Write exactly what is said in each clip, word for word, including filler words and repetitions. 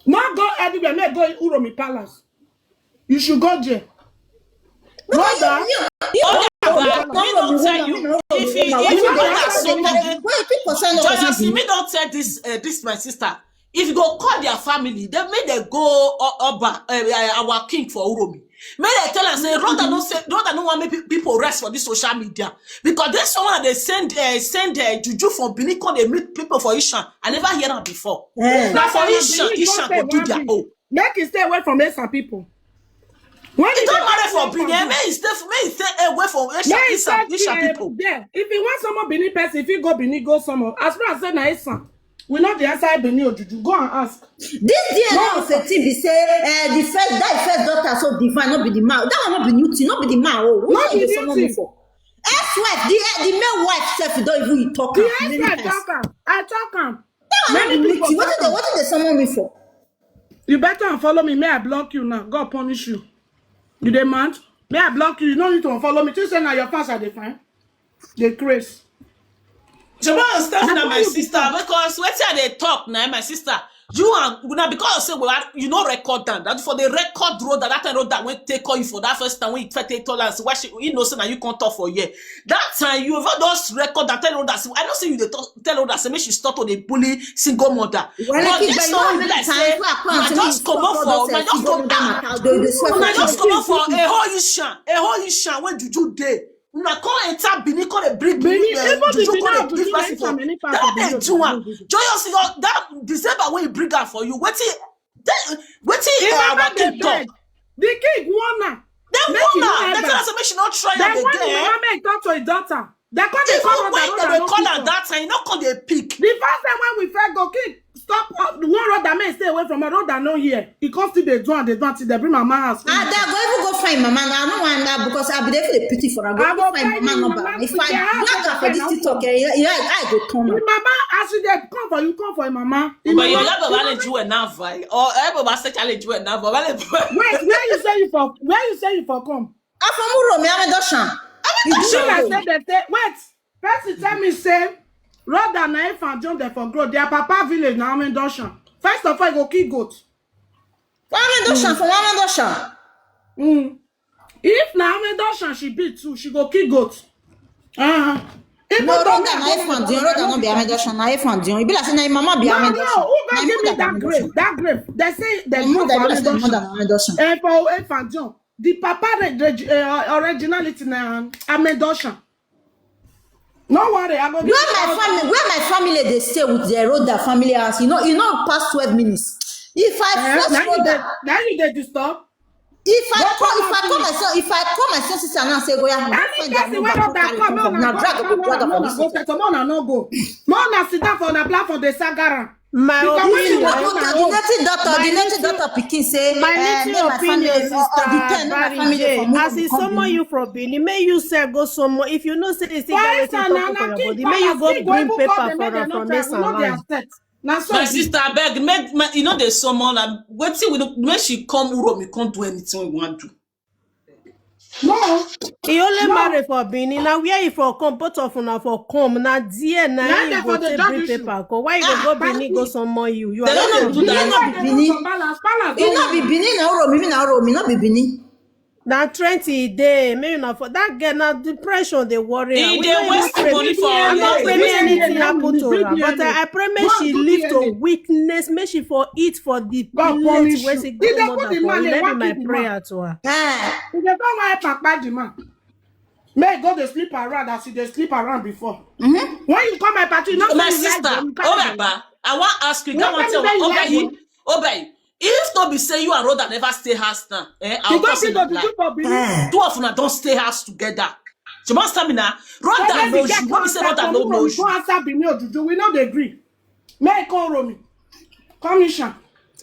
Not go anywhere. May go Uromi Palace. You should go there. Brother, Oga, me don tell you, if you if you want as someone, Why you keep concern of Joyous, person? Me don tell this uh, this my sister. If you go call their family, then make dem go O- Oba, uh, uh, our king for Uromi. Make dem tell am say Rhoda no say Rhoda no wan make pe- people rest for this social media because this one dey send uh, send uh, juju for Benin come dey meet people for Ishan. I never hear am before. Eh. Na for Rhoda Ishan Benin Ishan come go do say their one own. Make he stay away from Ishan people. When He he don dey marry come for Benin. from Make he stay make he stay away from Ishan May he Ishan stay Ishan there, people. There. If he want someone Benin person, if he go Benin, go someone. As far as say na Ishan, we not the outside Benin Ojuju. Go and ask. This D N A of a thing be say uh, the first that first daughter so divine, not be the man. That one not be new thing, not be the man. Oh, Not what be they new summon me thing. For? Ex-wife, the the male wife self don even talk The am many Ishan times. Talk am. I talk am. That one not be Many new people thing. What talk they am. what they summon me for? You better unfollow me. May I block you now? God punish you. You dey mad? May I block you? You no need to unfollow me. You say na your fans I dey find. Dey craze. Jama and Steph na my you sister because wetin I dey talk na my sister. You and una because say well, you no record down. That for the record road that that time road that went take call you for that first time when you first take tolerance. Why she you know say na you come talk for here. That time you ever just record that tell road that say, I know say you dey talk, tell road that say make she stop to dey bully single mother. Well, But keep this going one on be the like time. say If I come una and just say comot stop for all una those just single come mother ah matter, they dey swear una for just them. comot for a whole Ishan a whole Ishan wey juju dey. Una come enter Benin come dey bring Benin, uh, even the juju Benin come dey of give Benin us enter many parts that of dey the do am. Benin. Joyous your that December wey you bring am for you wetin that- wetin He uh, never our dey king talk. beg. The king warn am. Dem Make warn you am. Dem remember. tell am say make she no try Then am when the again. Mama make talk to his daughter, they come dey Even call her when that dem road dey no call pick am up. That time, e no come dey pick. The first time when we first go, king stop uh, one road that man stay away from a road that no here. He come still dey do and dey do until they bring Mama house. Ah, they go even go find mama now. I don't want that because I be there for the pity for her. Go I go go find find mama you, number. Mama. If If I they ask drag you her for this to TikTok, eh, yeah, yeah, I go turn If her. Mama, as you dey come for you, come for your Mama. If But your Mama, love baba le ju ẹ náà vai. Or ẹ baba se challenge ju ẹ náà vai. Baba le ju ẹ. wait, where you say you for? Where you say you for come? I from Uromi, I'm a Doshan. She like say they say wait. Person tell me say Rhoda na if and John dey for grow. Their papa village na Amendoshan. First of all, you go kill goat. I'm a Doshan from I'm a Doshan. Mm. If na Amendoshan she be too, she go kill goat. Uh-huh. Even No, though Rhoda me, na I if and don't John. Rhoda no be I'm a Doshan. Na if and John. You be like say na your mama be no, I'm a no, Doshan. who go give me that grave? That grave. They say they do for Amendoshan. And for if and John, the papa Reg- Reg- uh, originality na Amendoshan. No worry, I go give Where my family, where my family they stay with their Rhoda family house, you know, you know, past twelve minutes. If I Eh, force now you dey Rhoda, now you dey disturb. if I Go call, if I come call out, myself, if I call myself sister now say go yeah, go Any find their person wey number, no go that carry come, come no, from na now, go drag that go come, drag no, for na this go thing. that one, na no go. No, na sit down for na platform dey sagara. My Because when This you is go what opinion, come doctor, out, the oh, native doctor, my the native little, doctor picking say, my eh, little make my family opinion, or, or the sister ten, make my Barry family J. for move As he come summon in. You for Benin, may you say go summon. If you know say you still for get wetin Esther talk na for na your king body, may you palace, go king go bring even paper come dey for make her dem no from try. Mesa We no dey land. accept. Na so My e be. Sister, abeg, make my, you know they summon am. Wetin we do, make she come Uromi, come do anything we want do. No, He only no. Marry for Benin. Now where he for come, both of una for come. Now there now Na you dey go for the take judge bring issue. paper come. Why you go Ah, go Benin go summon you? You They are don't not dey do from that. Benin Benin. no be Benin. Palace, palace E don no be Benin na Uromi, me na Uromi, no be Benin. Na twenty e dey. Make una for that girl na depression dey worry her. E We dey no even waste pray. money for I no her. pray make anything happen to her, but I, I pray make Go she do live to D N A. Weakness. Make she for eat for the God plate punish wey you. sick If they grandmother put the for. man, You they let me wan my kill the prayer man. To her. Eh. If they don't wan papa the man, may go dey sleep around as he dey sleep around before. When you come my party, you not My say you like sister, them, you carry them. Obeba, I wan ask you, No I wan tell tell me you, where you like Obey, them. Obey, if no be say you and Rhoda never stay house now, eh, I You will go talk see say the you lie. juju for Benin. Eh. Two of una don stay house together. You must tell me now. So Rhoda when the knows girl you. come No be say outside Rhoda from no Uromi, knows go you. Outside Benin Ojuju, we no dey agree. May I come Uromi? Come Ishan.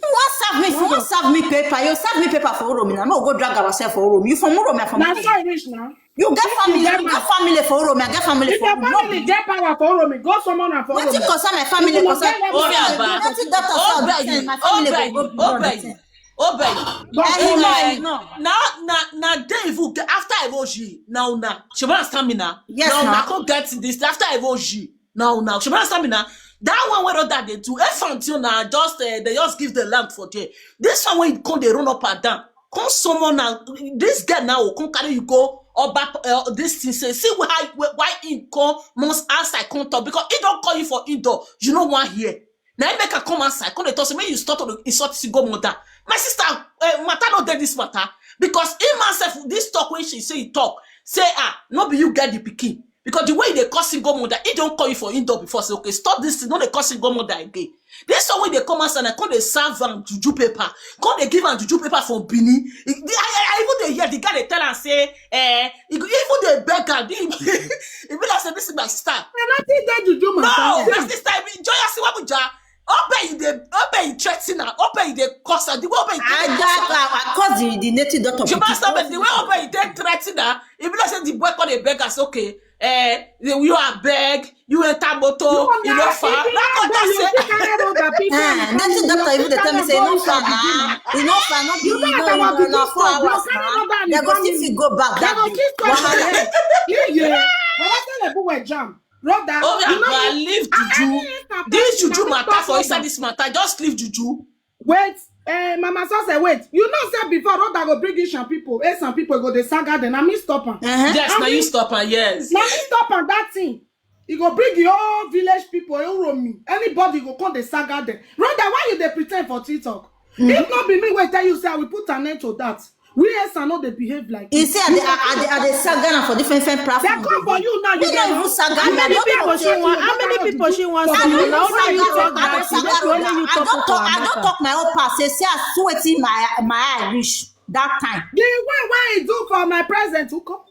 Who wan serve me? Who wan serve me paper? You serve me paper for Uromi now. No go drag ourselves for Uromi. You from Uromi, I from Na Uromi. so e reach now. You get If you family, get you get power, family for Uromi, I get family if for your Uromi. No family be get power for Uromi, go summon am for Wetin Uromi. concern my family? If you Concern get Obey, power, Abba. Wetin doctor say all the Obey, ten, my family go Obey, go do all the Obey, ten. Obey. Yes, Eh, ma. eh, no. Now, now, now, day even after Evoji, now, now. She understand me now. Yes, Now, ma. Now, go get this after Evoji. Now, now. She understand me now. That one wey Rhoda dey do, Efantio na just, eh, they just give the lamp for there. This one wey come dey run up and down, come summon na, this girl now go come carry you go Oba, eh, this thing say, see why, why him come must outside come talk, because he don call you for indoor, you no wan hear. Na him make am come outside, come dey talk say make you stop to dey insult single mother. My sister, eh, matter no dey this matter, because him man sef, this talk wey she say he talk, say, ah, no be you get the pikin, because the way you dey call single mother, he don call you for indoor before, say, okay, stop this thing, no dey call single mother again. This one wey dey come outside na come dey serve am juju paper, come dey give am juju paper from Benin. I, I, I even dey hear the guy dey tell am say, eh, he go even dey beg am. He be like say, this is my sister. Na nothing dey juju No, matter. my sister, I mean, Joyous Iwebuja. Obe you dey, Obe you threaten her, Obe you dey curse her. The way Obe you dey curse her. Cause the, the native daughter. She must stop it. The way Obe you dey threaten her, e be like say the boy come dey beg her say, okay, eh, you are beg, you enter motor, you know far. That come talk say, Ah, native daughter even dey tell me say no far na, e no far, no be, no, no, no, four hours na. They go still fit go back that day. Wahala. Yeah, yeah. But I tell you, boy, jam. Rhoda, oh yeah, you know, but leave juju. This juju matter for inside this matter. Just leave juju. Wait, eh, Mama Sose, wait. You know, say before Rhoda go bring Ishan people, eh, some people go dey saga them. Na me stop am. Uh-huh. Yes, I now you mean- stop her. Yes. Na me stop am that thing. You go bring your own village people, you roll me. Anybody go come dey saga them. Rhoda, why you dey pretend for TikTok? If not be me, wait tell you say I will put an end to that. We Esa no dey behave like You see, I dey, I, I dey, I dey saga am for different, different They platforms. come for you now. You You don't dey even saga How me. many I don't people talk. She want? How many people she wants I to don't know? even Now only you saga talk me. I that don't thing. saga Make only me. you I talk don't for talk. I don't Amaka. Talk my own past. Say, see, I swear in my my eye reach that time. The way why he do for my present, who come?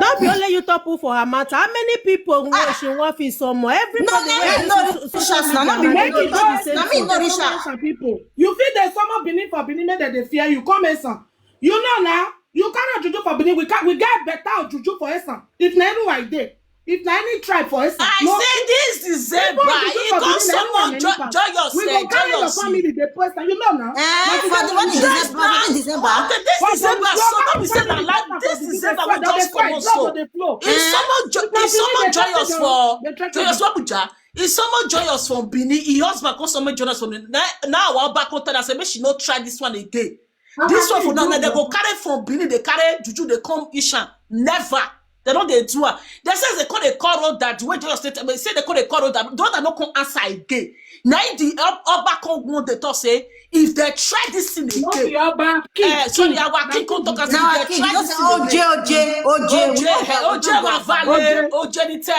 Don't be only you talk for her matter. How many people know she want fi some more? No, Everybody no, wey me dey no so- so- reach us social na, no be media me now, no you reach talk us the na, same me thing. No reach us. Some people. You feel there's someone Benin for Benin, make that they fear you. Come Esa. You know now. You carry juju for Benin. We can, we get better juju for Esa. If na anywhere I dey, if na any tribe for Esa, I no. Say this December, People he go come for Benin, summon anyone jo- anyone. Joyous, We eh, go carry your Joyous. Family, they post, and you know now. Eh, for the one in Just December, for the December. Okay, this December, so no be say na like this December we just come so. He summon jo- he summon Joyous for Joyous Iwebuja. He summon Joyous from Benin. He husband come summon Joyous from Benin. Now, now our back come tell us say make she no try this one again. This one for now, now they go carry from Benin, they carry juju, they come Ishan. Never. They don't they do am. They say they call they call road that the way Joyous State, they say they call they call road that. Don't no come answer again. Now the Ob- Oba come one they talk say if they try this thing No be again. Oba, king, Eh, sorry, king. our king come talk us if Now they I king, try you this say thing O J, again. O J, O J. We Oje, no eh, Oje wa vale, Oje ni te.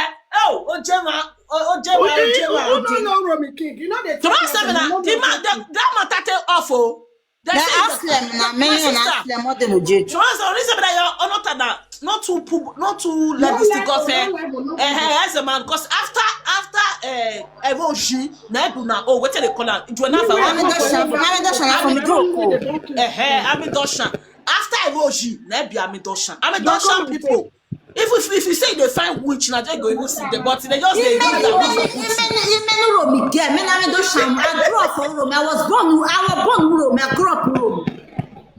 Oh, Oje ma, O- Oje ma, Oje ma. Who no know Romy King? You know they To talk us, like na no the know man, Romy King. that that matter take off. Oh. They Na say Aslam, na my me and sister. Aslam, what they no J. To us, the reason that your honor that not too pub- not too let this thing go fair. Eh, eh, as a man, because after after eh, Evoji, na do na oh, what they call am? Do na for Mami Dosha, Mami Dosha na from Groko. Eh, eh, Ami Dosha. After Evoji, na be Ami Dosha. Ami Dosha people. If, if if you say they find witch, na they go even see the but they just He they many, do he many, he many, he many Romi girl. Me Mami Dosha. I grew up for Romi. I was born, I was born Romi. I grew up Romi.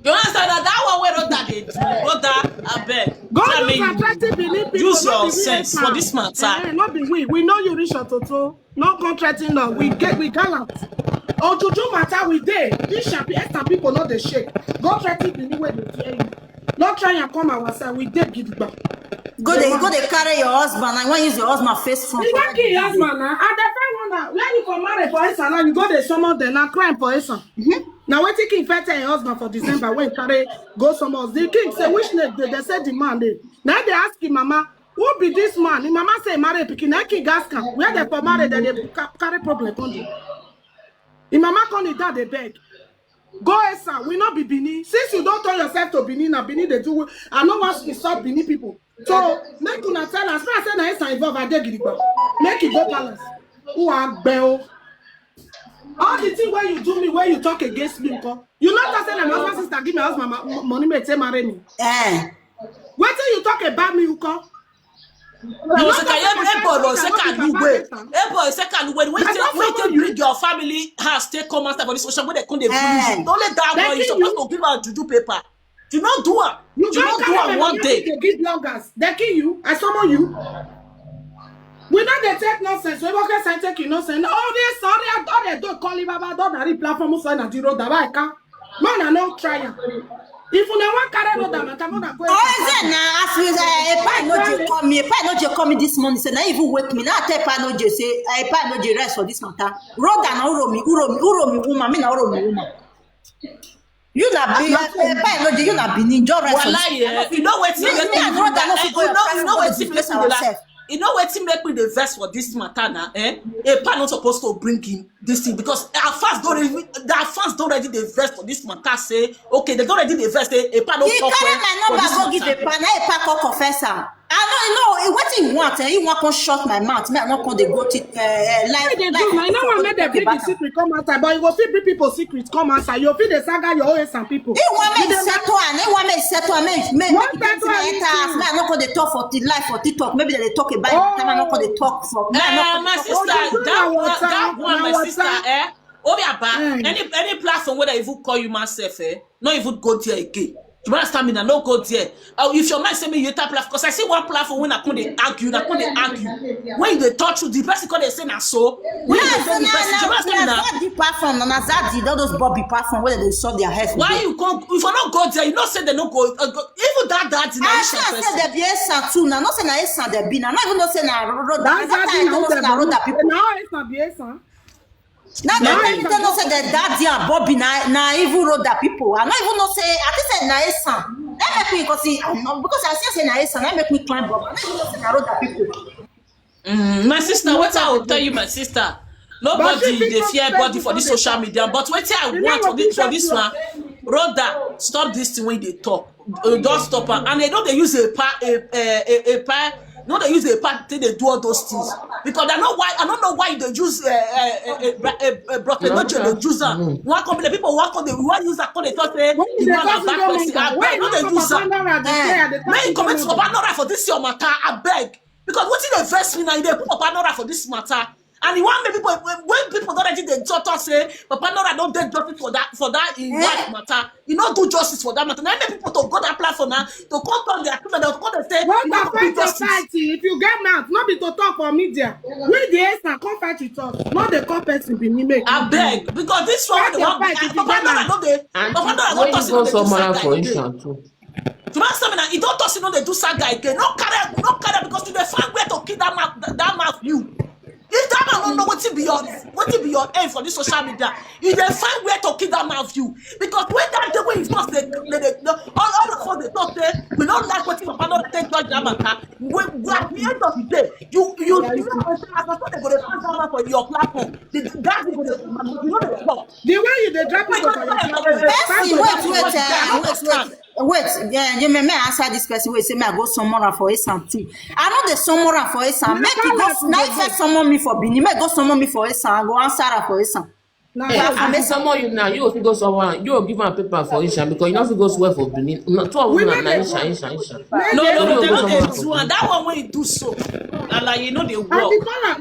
You understand that that one where Rhoda they do, Rhoda, I beg. Go I look mean, at thirty Benin people. Use No your be we sense Esa. For this matter. Eh, no be we. We know you reach out to. No come threaten us. We get we gallant. Ojuju matter we dey. This Esa people not the shake. Go threaten Benin where they fear you. No try and come our side. We dey gidigba. Go they, go they carry your husband. I want use your husband face front. You For don't that kill day. Your husband now. And the find one now. Where you for marry for Esa now? You go dey summon them now. Crime for Esa. Now wetin king fit tell your husband for December when carry go summon the king say which name they, they say the man name. Now they ask him mama who be this man? Him mama say marry pikin. Now king ask am where they for marry that they ca- carry problem come do. Him mama come dey down dey beg. Go Esa, we no be Benin. Since you don't turn yourself to Benin, na Benin they do. I know once we stop Benin people. So make una tell us. Now I say na Esa involve. I dey gidigba. Make it go palace. Who are bell? All the thing where you do me, where you talk against me, nko? You not say na my husband sister give my husband ma- m- money me take marry me. Eh. Wetin you talk about me, nko? You say can you able to say can you wait? Able to say can you wait? When you when you bring your family house take come after for this ocean when they come they bully you. Don't let that one. You supposed to give her juju paper. You not do am. You not do am one day. They give bloggers. They kill you. I summon you. We no dey take nonsense. We work side take you nonsense. All this, sorry, I don't dey do call him about don na reply from side na the road that I can. Man, I no try am. If una wan carry road that matter, una go. Oh, is it now? As we uh, Epa no dey call me, Epa no dey call me this morning. Say na even wake me. Now I tell Epa no dey say uh, Epa no dey rest for this matter. Road that na uromi, uromi, uromi woman. Me na uromi woman. You na be Epa no dey. You na Benin. Just rest. Wallahi, eh, you know wetin make me. You know wetin make me dey vex for this matter na, eh? Epa not supposed to bring him this thing because our fans don't already, their fans don't already dey vex for this matter. Say okay, they don't already dey vex. Say Epa no talk. He carry my number go give Epa. Now Epa come confess am. I no know wetin he want. Eh? He want come shut my mouth. Me I no come dey go to uh, live. They do. I no want make them bring the secret come outside, but you go fit bring people secret come outside. You fit dey saga your own some people. He want me settle and he want me settle and me me me enter house. Me I no come dey talk for the life for TikTok. Maybe they dey talk about it. Time I no come dey talk for. Me I no come dey talk. My sister, that one, my sister, eh? Obiaba, any any platform where they even call you myself, eh? No even go there again. You understand me now? No go there. Uh, if your mind say me you tap laugh, because I see one platform when I come they argue, I come they argue. When they talk to the person, come they say na so. When they say the person, you understand me now? Not the platform, na Zadi, all those Bobby platform where they shut their heads. Why you come? If I not go there, you know say they no go. Uh, go even that that. I say they be Esan too now. Not say na Esan they be now. Not even know say na road. That Zadi, I don't know say na road that people. Now Esan be Esan. Now they tell me to know say the daddy and Bobby na na even road that people. I not even know say I think say na Esan. That make me because see I know because I see say na Esan. That make me climb up. I not even know say na road that people. Mm, my sister, what I will tell you, my sister. Nobody they fear body for this social media. But what I want for this for this one, brother, stop this thing when they talk. Uh, don't stop am. And they don't they use a pa a a a, a pa. No, they use a pa till they do all those things because I know why. I don't know why they use a a a a, a, a brother. Not they use am. One company people one company one use that company talk say you want a bad person. I beg, no they use am. May you commit for Panora for this your matter. I beg. Because wetin dey vex me na e dey put Papa Nora for this matter. And e wan make people when people don already dey talk talk say Papa Nora don dey justice for that for that im wife matter. E no do justice for that matter. Na im make people to go that platform na to come talk their truth and to come dey say e no go do justice. If you get mouth, no be to talk for media. We the Esan come fight with us. No dey call person be me make. Abeg, because this one wey dey wan be Papa Nora no dey Papa Nora no talk say no dey do side like this. To my stamina, e don talk say no dey do saga again. No carry, no carry because you dey find where to kill that man, that man for you. If that man no know wetin be your wetin be your aim for this social media, you dey find where to kill that man for you. Because when that day when you talk say they, they, they, all, all of us dey talk say we no like wetin Papa no take judge that matter. We, we at the end of the day, you you you know as I say they go dey pass that man for your platform. The, that thing go dey you no dey talk. The way you dey drag people for your platform. Person wait wait uh, wait wait. Wait, yeah, you may, may answer this person. Wait, say me I go summon her for Esan too. I know they summon her for Esan. Make you go. Now if you summon me for Bini, make go summon me for Esan. I go answer her for Esan. I may summon you now. You go fit go summon. You go give am paper for Esan because you no fit go swear for Bini. No, two of them na Esan, Esan, Esan. No, no, no, they no dey do am. That one wey you do so, na like you no dey work.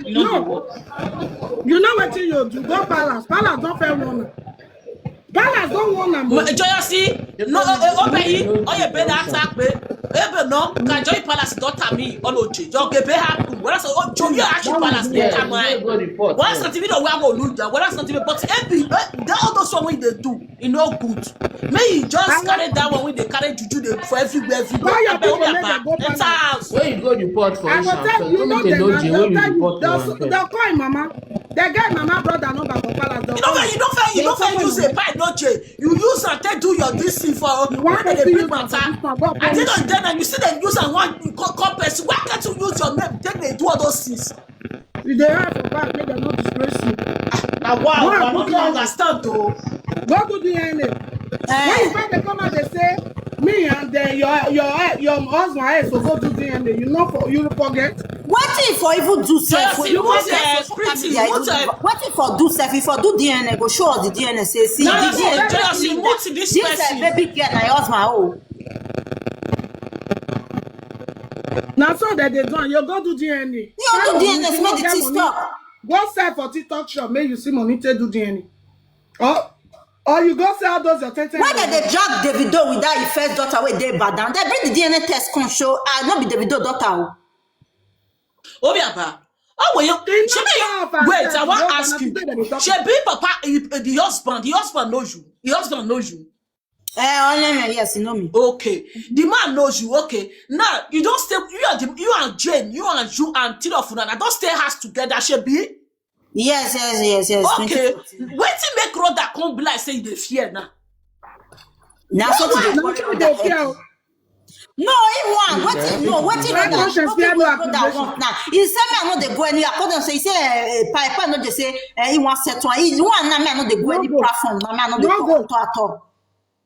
You no dey work. You know wetin you do? Go palace. Palace don fair warn am. Palace don warn am. Joyosi, no, Obeyi, Oyebe that attack me. Ebe no, Kajoy Palace daughter me, Oloje. Jogebe happen. Wala so Joyo ashi Palace dey come. Wala so T V no wa mo lu ja. Wala so T V but Ebi that all those one wey dey do, e no good. May you just carry that one wey dey carry juju dey for everywhere everywhere. Enter house. When you go report for Isha, so you no dey know J when you report for am. They'll call him mama. They get mama brother number for palace. You don't fair, you don't fair, you don't fair use a pipe, no J. You use and take do your this thing for when they bring matter. At the end of the day, now you see them use and one call person. Why can't you use your name? Take they do all those things. You dey hide for back, make dem no disgrace you. Na wow, I no dey understand though. Go do D N A. When you find the come out, they say me and uh, your your your husband I so go do D N A. You know for you forget. Wetin for even do sef? Wetin for do sef? If for do D N A, go show us the D N A. Say see the D N A. This baby girl na your husband. Oh. Na so dem dey do am. You go do D N A. You do D N A, make the thing stop. Go sell for TikTok shop, make you see money take do D N A. Or or you go sell those your ten ten. Why dem dey drag Davido with that his first daughter wey dey bad down? Dem bring the D N A test come show ah no be Davido daughter o. Obiaba, How will you? Shebi, wait, I wan ask you. Shebi papa, eh, the husband, the husband know you. The husband know you. Eh, Onye, yes, you know me. Okay. The man knows you. Okay. Now, you don't stay, you are the, you and Jane, you and you and three of una, I don't stay house together, shebi? Yes, yes, yes, yes. Okay. Wetin make Rhoda come be like say you dey fear now? Now, so to the point of the head. No, he want wetin, no, wetin Rhoda, wetin Rhoda want now. He say me I no dey go any, according say, he say, eh, eh, Papa no dey say, eh, he want set one. He want now me I no dey go any platform. Now me I no dey go at all, at all.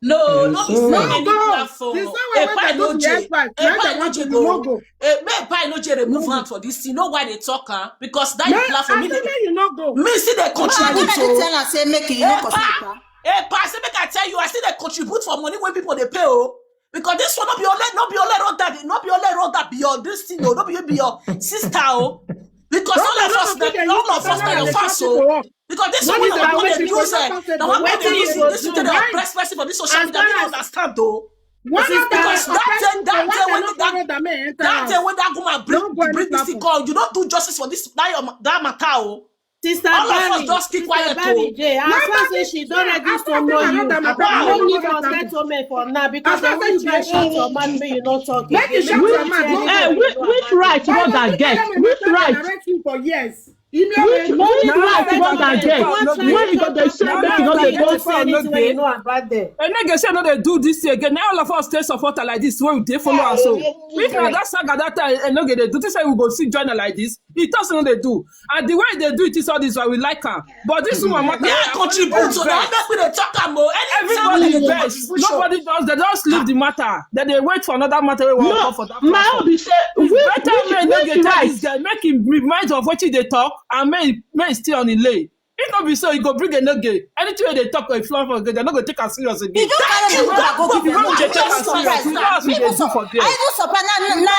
No, no be say any platform. Epa no je, Epa no je go. Eh, me Epa no je remove hand for this thing. You know why they talk, huh? Because that platform, me, me see they contribute. Tell her say make you no consider. Epa, say make I tell you, I see they contribute for money when people they pay, oh. Because this one not be only, not be only road that, not be only road that be your this thing, oh, not be be your sister, oh. Because all of us, all of us, na your fans, oh. Because this one na one wey dey use, eh, na one wey dey use this to dey oppress person for this social media. You don't understand, though. Because that day, that day when that, that day when that woman bring, bring this thing call, you don't do justice for this, that your, that matter, oh. Sister All of us Barry, just keep Sister quiet, Barry oh. J, as far say she don ready to know you, no need for settlement for now, because I want you to shut your mouth, make you no talk again. Make you shut your mouth. Eh, which, which right Rhoda get? Which right? For years. Which, which right Rhoda get? When you go dey say make you no dey go. Say anything wey you know about them. Enege say no dey do this thing again. Now all of us stay support her like this, wey we dey follow her so. If na that saga that time, Enege dey do, think say we go see join her like this. He talk say no dey do. And the way they do it is all this why we like her. But this woman matter. Yeah, contribute so that make we dey talk am o. Everybody vex. Nobody does. They just leave the matter. Then they wait for another matter wey wan come for that platform. My own be say, it's better make no get tell this guy, make him remind of wetin dey talk and make, make him stay on him lane. If no be so, he go bring Enege. Anything wey dey talk, if flop again, they no go take am serious again. You don't carry the road go give you. They take am serious. We know as we dey do for there. I even surprise. Na, na, na, na,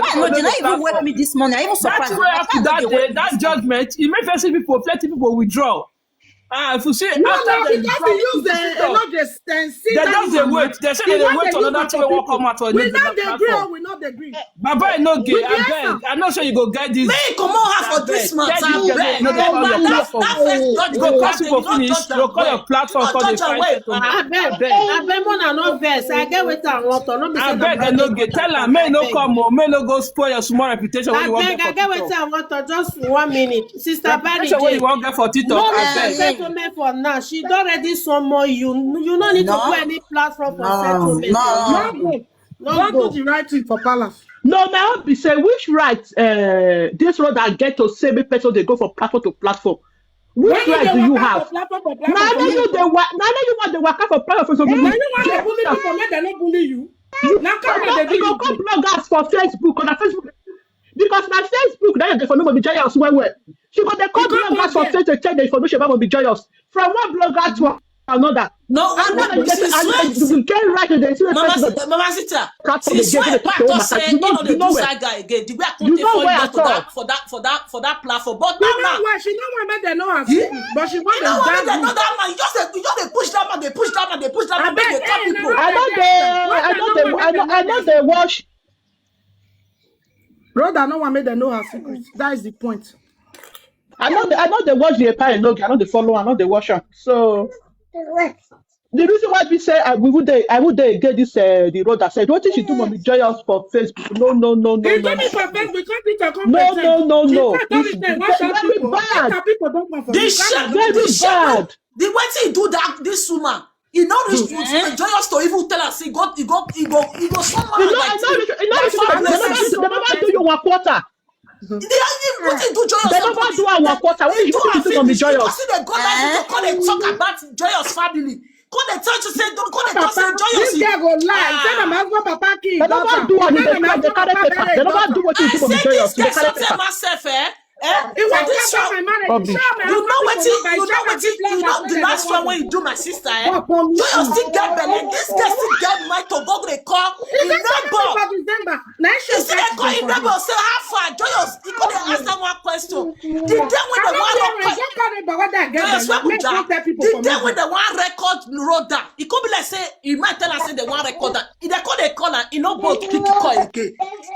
I no dey, na even wake me this morning. I even surprise. That way after that day, that judgment, e make plenty people, plenty people withdraw. Ah, if you see, no, after no, they because they use the, you know, the sense. They just dey wait. They say they dey wait for another thing wey wan come out for the platform. We not dey agree. We not dey agree. Baba Enege, I beg. I know say you go get this. Make you comot her for this matter. Abeg. Abeg, no dey call your platform. You go call people finish. You go call your platform for the fight. Abeg, abeg, una no vex. I get wetin I wan talk. No be say abeg, Enege, tell am. Make no come o. Make no go spoil your small reputation wey you wan get for TikTok. Abeg, I get wetin I wan talk. Just one minute. Sister Barry J. Wey you wan get for TikTok, abeg. Settlement for now. She don already summon you. You no need to go any platform for settlement. No, no. Don't do the right thing for palace. No, my own be say, which right, uh, this Rhoda get to say make person dey go for platform to platform? Which right do you have? Na only you dey wa-, na only you want dey waka for platform for some people. Na you want to bully people, make dem no bully you. Na come dey do you. You go come bloggers for Facebook, on Facebook, because na Facebook na dey for me Mummy Joyous well well. She go dey come bloggers for Facebook to tell the information about Mummy Joyous. From one blogger to another. No, no, no, you get right to dey see Mama Sita. Since when Epa talk say he no dey do saga again, the way I come take fall in love for that, for that, for that, for that platform. But now, now she no wan make dem know her secret, but she wan dey drag me. That man, you just dey, you just dey push that man, dey push that man, dey push that man, make dem talk people. I no dey, I no dey, I no, I no dey watch. Rhoda no wan make dem know her secret. That is the point. I no dey, I no dey watch the Epa Enege. I no dey follow. I no dey watch am. So the reason why we say I, we would dey, I would dey get this, uh, the Rhoda said wetin she do Mummy Joyous for Facebook. No, no, no, no, no. He do me for Facebook. Come picture, come no, no, no, no. Very bad. Very bad. The way he do that, this woman, e no reach to Joyous to even tell her say go, e go, e go, e go summon her like. They never do you one quarter. Wetin do Joyous? They never do our quarter. Wetin you do for me, Joyous? Because they go live to come and talk about Joyous family. Come dey tell you say, come dey talk say Joyous. This girl go lie. Say na my husband papa kill. They never do anything. They carry paper. They never do wetin you do for me, Joyous. They carry paper. Eh? He wan scatter my marriage. Rubbish. You know wetin, you know wetin, you know the last one wey you do my sister, eh? Joyous still get belle. This girl still get mind to go dey call him neighbor. He still dey call him neighbor say, "How far, Joyous?" He go dey ask am one question. The day when they wan record, Joyous, wey we die. The day when they wan record Rhoda, e come be like say e might tell am say they wan record am. E dey call, dey call am, e no go pick call again.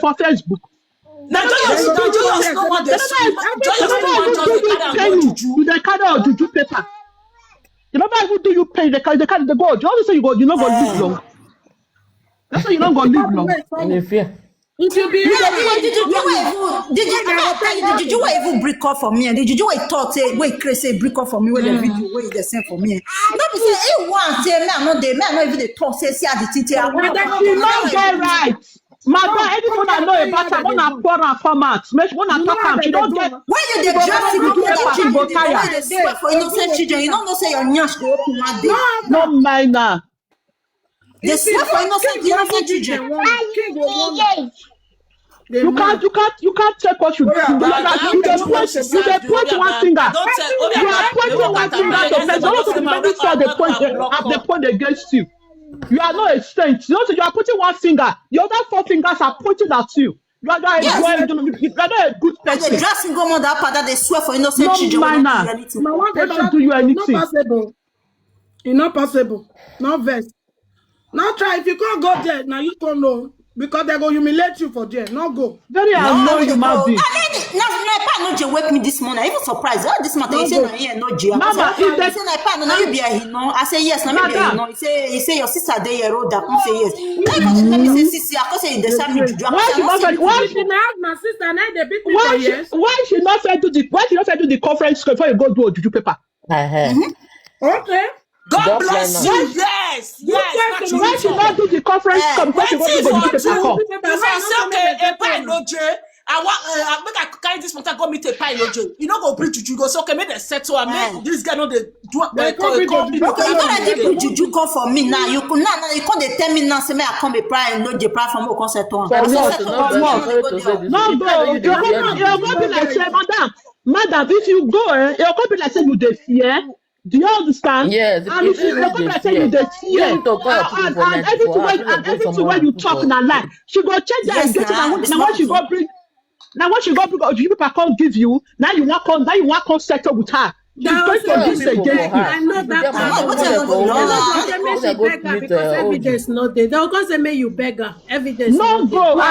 for Facebook. Na joyous na joyous no wan dey sweep joyous no wan just dey carry am go juju. You dey carry out juju paper. You never even do you pain. They carry, they carry the God. You always say you go, you no go live long. That's why you no go live long. They fear. It will be You know, the juju wey even the juju wey I tell you, the juju wey even break up for me, and the juju wey talk say, wey crazy say break up for me, wey the video wey they send for me. No be say he want say me I no dey, me I no even dey talk say see how the thing take happen. Madam, you no get right. Madam, anything I know about her, when I pour her format, make when I talk am, she don't get. When you dey dress you go put that children, you dey swear for innocent children, you no know say your nyash go open one day. No mind her. Dey swear for innocent innocent children. You can't, you can't, you can't take what you do. You dey point, you dey point one finger. You are pointing one finger to person. All of the people saw the point, have the point against you. You are not a saint. You know, so you are putting one finger. The other four fingers are pointing at you. You are not, yes. You are, you are not a good person. The dressing go on that part that they swear for innocent no children. Minor. They don't do you anything. It's not possible. It's not possible. Not vex. Not try. If you can't go there, now you can't know. Because they go humiliate you for there. Not go. Very annoying human being. Now, now, now, no, J wake me this morning. I even surprised. Oh, this matter. He say no, here, no, J. Mama, if they say no, no, you be a no. I say yes, no, me be a no. He say, he say your sister dey here, road that. I say yes. Now you come tell me say, sister, I come say you dey send me juju. Why she not send? Why she not? My sister, now they beat me for yes. Why she not send to the? Why she not send to the conference call before you go do a juju paper? Okay. God bless you. Yes, yes. Why she not do the conference? Come, come, come, come, come. Because I say okay, a pie no J. I want uh, make I carry this matter go meet a pie no J. You no go bring juju go say okay, make dem settle am. Make this guy no dey do am. They come bring juju. Okay, you no dey bring juju come for me now. You could now, now you come dey tell me now say make I come a pie no J, pie for me come settle am. For what? No, no, no, no. You go be like say, madam, madam, if you go, eh, you go be like say you dey fear. Do you understand? Yes, and if you go like say you dey fear, and everything wey and everything wey you talk na lie. She go change her engagement. Now when she go bring, now when she go bring, you people come give you. Now you want come, now you want come settle with her. She's going to do this again. I know that. They go say make you beg her because evidence no dey. They go say make you beg her. Evidence no go. I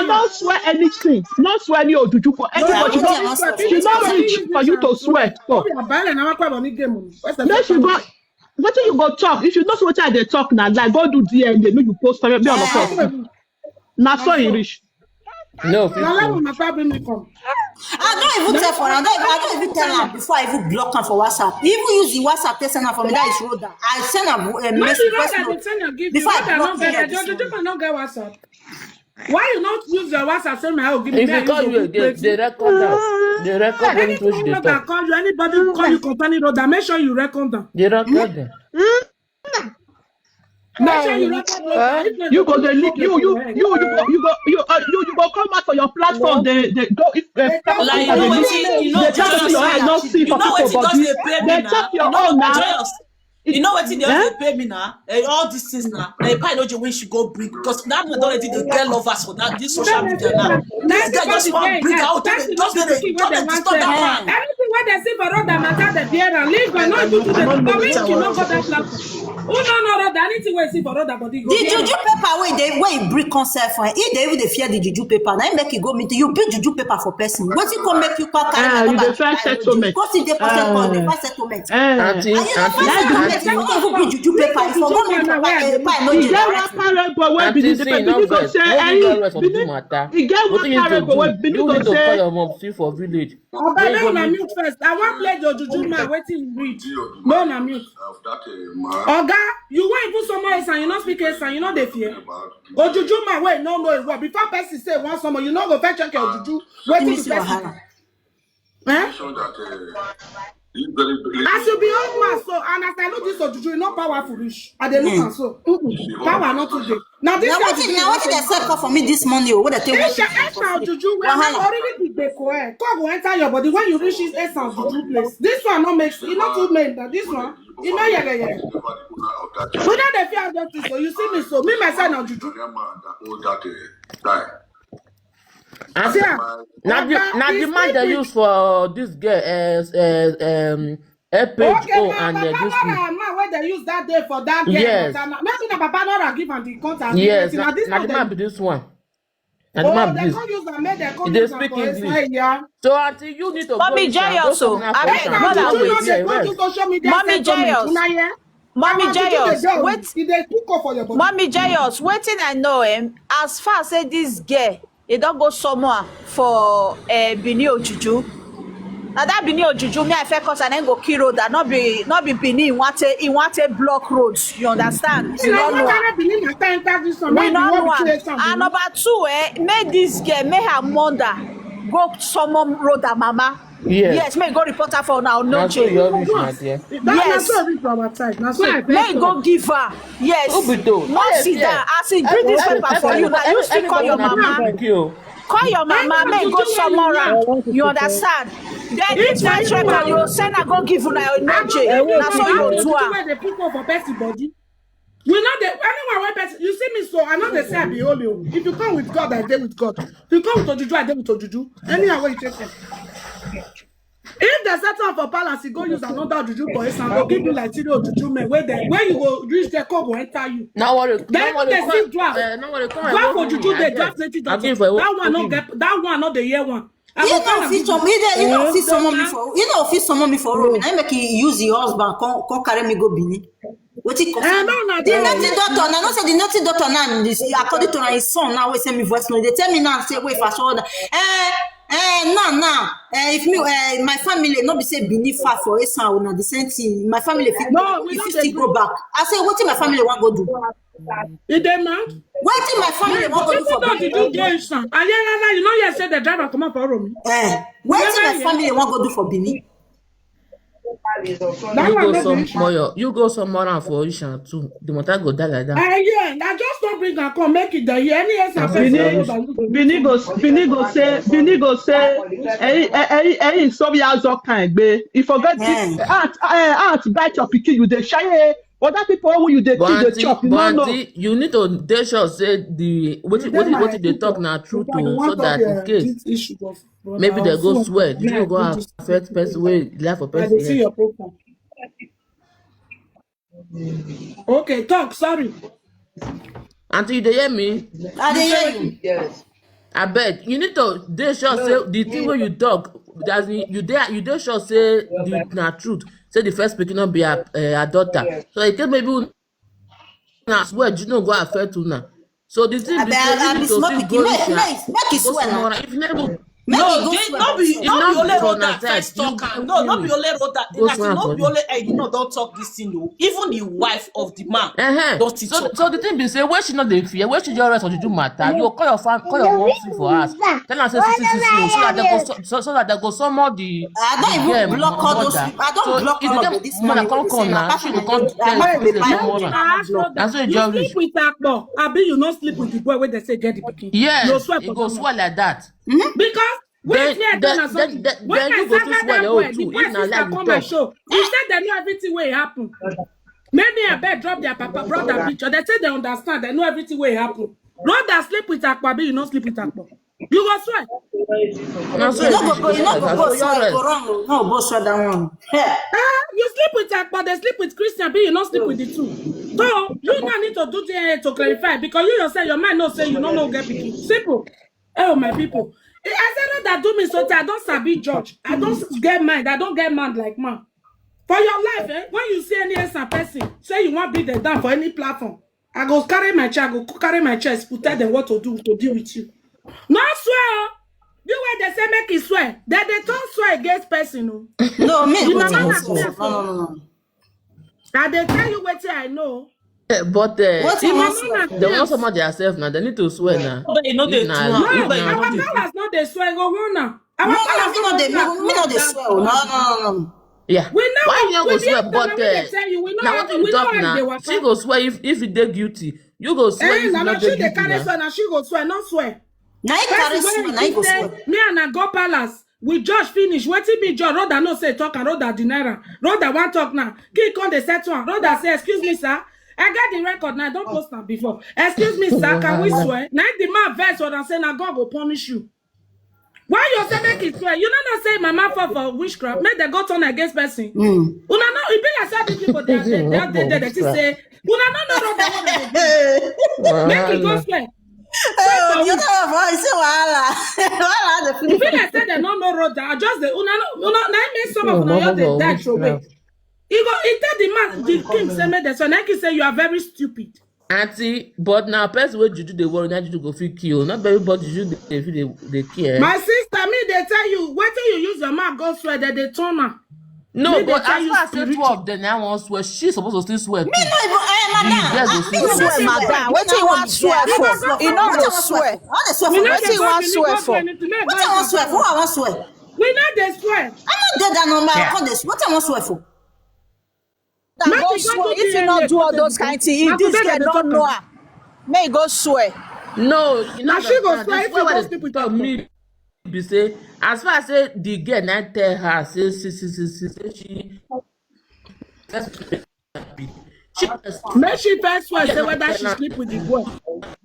don't swear anything. Not swear any odudu for anybody. She not reach for you to swear. Make she go. Wetin you go talk? If you know say wetin I dey talk na lie, go do D N A, make you post am, make all of us see. Na so e reach. No, Na level people. matter bring me come. I don't even tell for I don't, I don't even tell her before I even block her for WhatsApp. He even use the WhatsApp to send her for me. That is Rhoda. I send her a No message be voice Rhoda dey note send am give you. before I Rhoda block no her get this Jojo morning. Jojo no get WhatsApp. Why you not use your WhatsApp? Say my oh give me. If Me I you use call your you, good they, place. they record them. They record everything Anything which they Rhoda talk. Call you, anybody call you concerning Rhoda, make sure you record them. They record them. Make sure you record Rhoda. If not, You they go dey will leak. come You you your head. you you go you go you uh, you you go come out for your platform. They they go if uh, They come platform Like, you people know dey what leak. you, you know They just just your eye now. Not see You for know people what it does body. they pay me They now. chop You your know own what now. just you know what it does Eh? they pay me now. Eh, all these things now. Eh, probably no when she go bring because that man already dey get lovers for that this social media now. This guy just want bring out and just dey just dey disturb that man. Everything wey dem see for road, that matter dey bear am. Leave am, no do to the community, no go that platform. Who no know road? Anything wey see for road, that body go The bear am. juju paper wey dey wey e bring come sell for him, he dey even dey fear the juju paper. Na him make e go meet you. Bring juju paper for person. Wetin come make you come carry Ah, my you number dey and find carry juju? settlement. Go see dey for settlement. Eh. And you Auntie, no find auntie, settlement. You auntie, no even bring juju paper. You for go meet papa. Eh, pa no E dey get one right. parent boy wey be Auntie, this see, person. no Bini go vex. say, Wetin you eh, get right for do Bini, matter? e get Wetin one you need to parent boy wey do? Bini You go need to call say, your mom see for village. Abeg, make una mute first. I wan play the juju man. Wetin you read? Make una mute. Oga, you wan even summon Esan, you no speak Esan, you no dey fear. Ojuju man wey no know him word. Before person say one summon, you no go first check your juju. Wetin the person do? Eh? As you be old man so, and as I look this ojuju, e no powerful reach. I dey look am so. Mm-mm. Power no too dey. Na this Na kind wetin juju na wetin dem sell come for me this morning o, wey dem take This wash your me for Esan face. juju wey Wahala. Already be gbeko eh. Come go enter your body when you reach this Esan juju place. This one no make e no too make na this one. E no yere yere. We no dey fear all those things. So you see me so me myself na juju. And See am. na the Oga, na the e man still they big. Use for this girl as uh, um Epic Okay, O na and uh, Papa this thing. Nora man wey dem use that day for that girl. Yes. But na maybe na Papa Nora give am the contact. Yes, Wetin na na, this na one the man dem be this one. Na the Oh, man be dem this. come use am make dem come They use am speak for his English. eye, yeah. So auntie, you need to Mommy go inside. Go Joyous o, come and abeg, face no am. allow Go wait. with Juju your no rest. do social media Mommy settlement. Joyous. Una hear? Mommy Mama, Juju dey Joyous, do am. Wait. E dey cook up for your body. Mommy Joyous, wetin I know, em, as far say this girl, e don go summon am for uh, Bini Ojuju. Na that Bini Ojuju, me I first cause and then go kill road. That not be not be Bini. He want to he want to block roads. You understand? We Una no wan know am. Carry Benin matter enter this one. We Make no the know world am. betray some And Benin. Number two, eh, make this girl, make her mother go summon road her mama. Yes. Yes, make e go report her for now. No Na so you jail. all reach, my dear. That na Yes. So reach for our side. Na so I Make e go give her. Yes. Who be those? No Yes, sit down. yes. As e bring this paper for you, now you still call your mama. Call your mama, make e go summon am. You understand? Then this fine record, you send her go give una no jail. Na so you do am. Wey dey put up for person body. We know the anyone wey person. You see me so I know they say I be holy. O. If you come with God, I dey with God. If you come with Ojuju, I dey with Ojuju. Anyhow wey you take am. If they set up for palace, you go use another Ojuju for Esan. Go give you like three Ojuju men. Where they where you go reach there, come go enter you. No worry. Then No worry. they Come, see draft. Uh, no worry. Come Draft and Ojuju I dey get. draft plenty I'll give doctor. you. That one no Give you. Get that one no dey hear one. I He go no tell am fit give summon. He dey he no Eh? fit summon me for he no fit summon me for room. Na him make he use him husband come come carry me go Benin. Wetin Eh, concern me? no, na The that native one. Doctor na no say the native Doctor now is according to na his son now wey send me voice note. They tell me now say wait for so eh eh now now eh if me eh my family no be say Benin far for Esan o na the same thing. My family fit No, we if no you dey still go do. Back. I say wetin my family wan go do. E dey mad. Wetin my family wan go do Wetin for don dey do Benin. Dey Esan? And yeah, yeah, yeah, you know, yes, say the driver comot for room. Eh, wetin my family wan go do for Benin? That You one go no some be issue. Moyo. You go some more for Ishan too. The matter go die like that. Eh, yeah, I just don't bring and come make it there. Yeah, any else I Bini, person go. Bini go, Bini go say, Bini go say, hey, hey, hey, hey, so we are so kind, babe. You forget this. Eh. Aunt, eh, aunt, bite your pikin, you dey shy. Eh. Other people who you dey But teach, dey auntie, chop, you but no know. Auntie, you need to dey sure say the what what what they talk na true too, so that in case maybe they go swear, you no go affect person wey life of I person dey see here. Your profile. Okay, talk. Sorry. Auntie, you dey hear me? I dey hear you. Yes. Abeg, you need to dey sure say the thing wey you talk, as in you dey you dey sure say the na truth. say the first pikin no be her, eh, her daughter. So e take maybe una swear, you no go affect una. So the thing be say you need to still go reach her. Make e swear now. If you never No, no be only Rhoda first talk am. No, no be only Rhoda. Go swear for me. No be only, eh, you know, don't talk this thing though. Even the wife of the man don still talk. So the thing be say, when she no dey fear, when she just rest on the matter, you call your fam, call your mom for us. Tell her say, see, see, see, see, so that they go, so, so that they go summon the. I don't even block all those people. I don't block all of this money. Come now, she go come tell you say summon am. And so you just reach. Abi you no sleep with Akpo? Abi you no sleep with the boy wey dey say get the pikin? Yes, you go swear like that. Because wait, me I tell una something. When I serve that boy, the boy sister come my show. He said they know everything wey happen. Make me abeg drop their papa brother picture. They say they understand. They know everything wey happen. Brother sleep with Akpo, abi you no sleep with Akpo? You go swear. You no go go swear, go wrong. No go swear that one. Ah, you sleep with Akpo, they sleep with Christian, abi you no sleep with the two. So you now need to do D N A to clarify, because you yourself, your mind no say you no know get pikin. Simple. Oh, my people. I said that do me so I don't sabi judge. I don't get mind. I don't get mad like man. For your life, eh? When you see any handsome person, say you want beat them down for any platform, I go carry my chair, I go carry my chest, put tell them what to do to deal with you. No swear. You wey they say make e swear. Then they don't swear against person. No, me go swear. No, no, no. I dey tell you wetin I know. Eh, but uh, they want somebody herself now. They need to swear now. But you know they do. No, our powers not they swear go on now. Our powers not they. Me not they swear. No, no, no, no. Yeah. We know. Why you go swear? But uh, now what you talk now? She go swear if if you dey guilty. You go swear if you not dey guilty now. She go swear, not swear. Now he carry swear. Now he go swear. Me and I go palace. We judge finish. Wetin be judge? Rhoda no say talk and Rhoda deny am. Rhoda wan talk now. King come dey settle am. Rhoda say, "Excuse me, sir. I get the record now. I don post am before. Excuse me, sir. Can we swear?" Now the man vex and say, "Na God go punish you." Why you say make e swear? You no know say mama fall for witchcraft. Make dem go turn against person. Una know e be like say these people dey there. They dey there. They say una no know Rhoda. Make e go swear. Oh, the other voice, say wahala. Wahala dey feel. E be like say dem no know Rhoda. I just dey una no una na make some of una just dey die throw away. E go e tell the man the king say make dem so na king say you are very stupid. Aunty, but now person wey juju dey worry, na juju go fit kill. Not everybody juju dey fit dey dey kill. My sister, me dey tell you, wetin you use your mouth go swear that they turn am. No, but as far as say two of them now wan swear, she suppose to still swear too. Me no even, eh, madam. You guys go still swear, madam. Wetin you wan swear for? You no go swear. Wetin you wan swear for? Wetin I wan swear for? Who I wan swear? We no dey swear. I no dey that number. I come dey swear. Wetin I wan swear for? That go swear if you not do all those kind things. If this girl don't know her, may go swear. No, you know she go swear if you go sleep with me. Be say as far as say the girl na tell her say see see see see say she. Make she first swear say whether she sleep with the boy.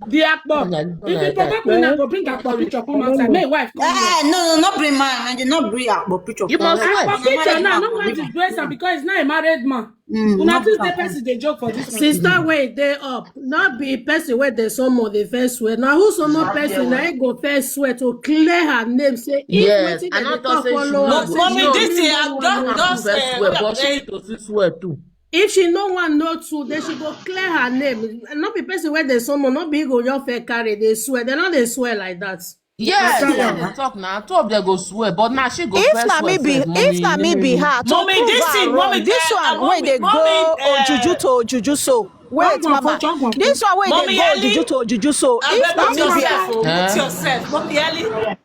The Akpo. If the Papa Queen go bring Akpo picture come outside, my wife come. Eh, no, no, not bring mine. I did not bring Akpo picture. You must swear. Akpo picture now, no one disgrace am because he's not a married man. Una think the person dey joke for this one. Sister wey dey up, not be person wey dey summon the first swear. Now who summon person? Now he go first swear to clear her name. Say if wetin dem dey talk follow her. Mommy, this thing I don don swear, but she to still swear too. If she no wan know too, then she go clear her name. No be person wey dey summon, no be go your fair carry. They swear, they no dey swear like that. Yes, dem dey talk now. Two of them go swear, but now she go first swear. If na me be her, to prove her wrong. This one wey dey go Ojuju to Ojuju so. Wait, mama. This one wey dey go Ojuju to Ojuju so. If na me be her. Put yourself, Mommy Ellie.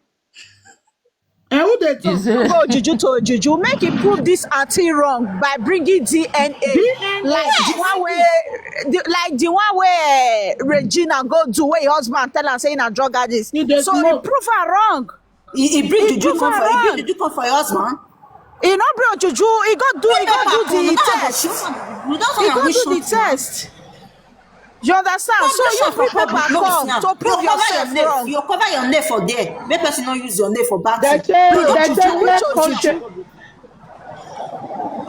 Eh, who dey talk? Go Ojuju to Ojuju, make e prove this aunty wrong by bringing D N A. D N A. Like the one wey, the, like the one wey, eh, Regina go do, wey her husband tell am say na drug addict. So e prove her wrong. He, he bring juju come for, he bring juju come for your husband. He no bring juju. He go do, he go do the test. He go do the test. You understand? So you bring paper come to prove yourself wrong. You cover your name for there. Make person no use your name for bad thing.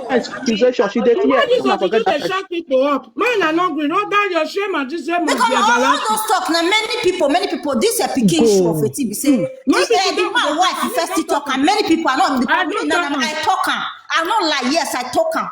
Accusation. She dey fear. Why you go begin to shut people up? Man, I no gree. No, that your shame and this shame must be everlasting. All those talk now. Many people, many people. This a pikin show of a T V say the man wife first talk, and many people are not the problem. I talk am. I no lie, yes, I talk am.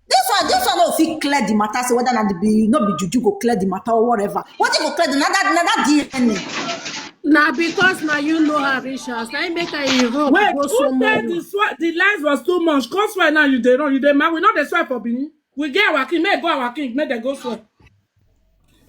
This one, this one no fit clear the matter. Say whether na the be no be juju go clear the matter or whatever. What you go clear the na that na that D N A. Na because na you know her, Richard. Na im make I involve Wait, go who so said much. The swear the lies was too much? Come swear now, you dey run, you dey mad. We no dey swear for Benin. We get our king, make go our king, make dem go swear.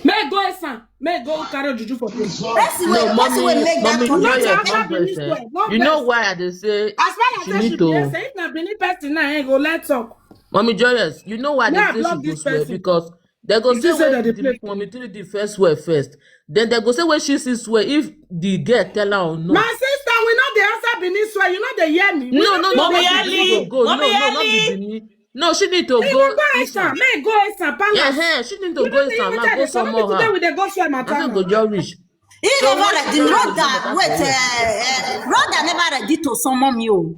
Make go Esan, make go carry juju for place. Person wey No, person wey mommy, make that mommy, comment. Joyce, Not one Benin person. swear, not You know vex. Why I dey say As far as she say she need be to? Esan, if na Benin person now, I go let talk. Mommy Joyce, you know why Me, they I say she block go this swear? Person. Because they go You say think say when that they the play? Mommy Three D first swear first. Then they go say when she see swear if the girl tell her or no. My sister, we no dey answer Benin swear. You no dey hear me. We No, no no, fit no, dey no. answer. She need to go. No, no, not be Benin. No, she need to Even go. go Esan, make go Esan palace. Yeah, she need to You go know in say town you now. tell Go me say no be summon today her. We dey go swear matter I think go now. just reach. He So never when ready. she Rhoda, go back wait, to work, uh, uh, Rhoda never ready to summon me. Oh.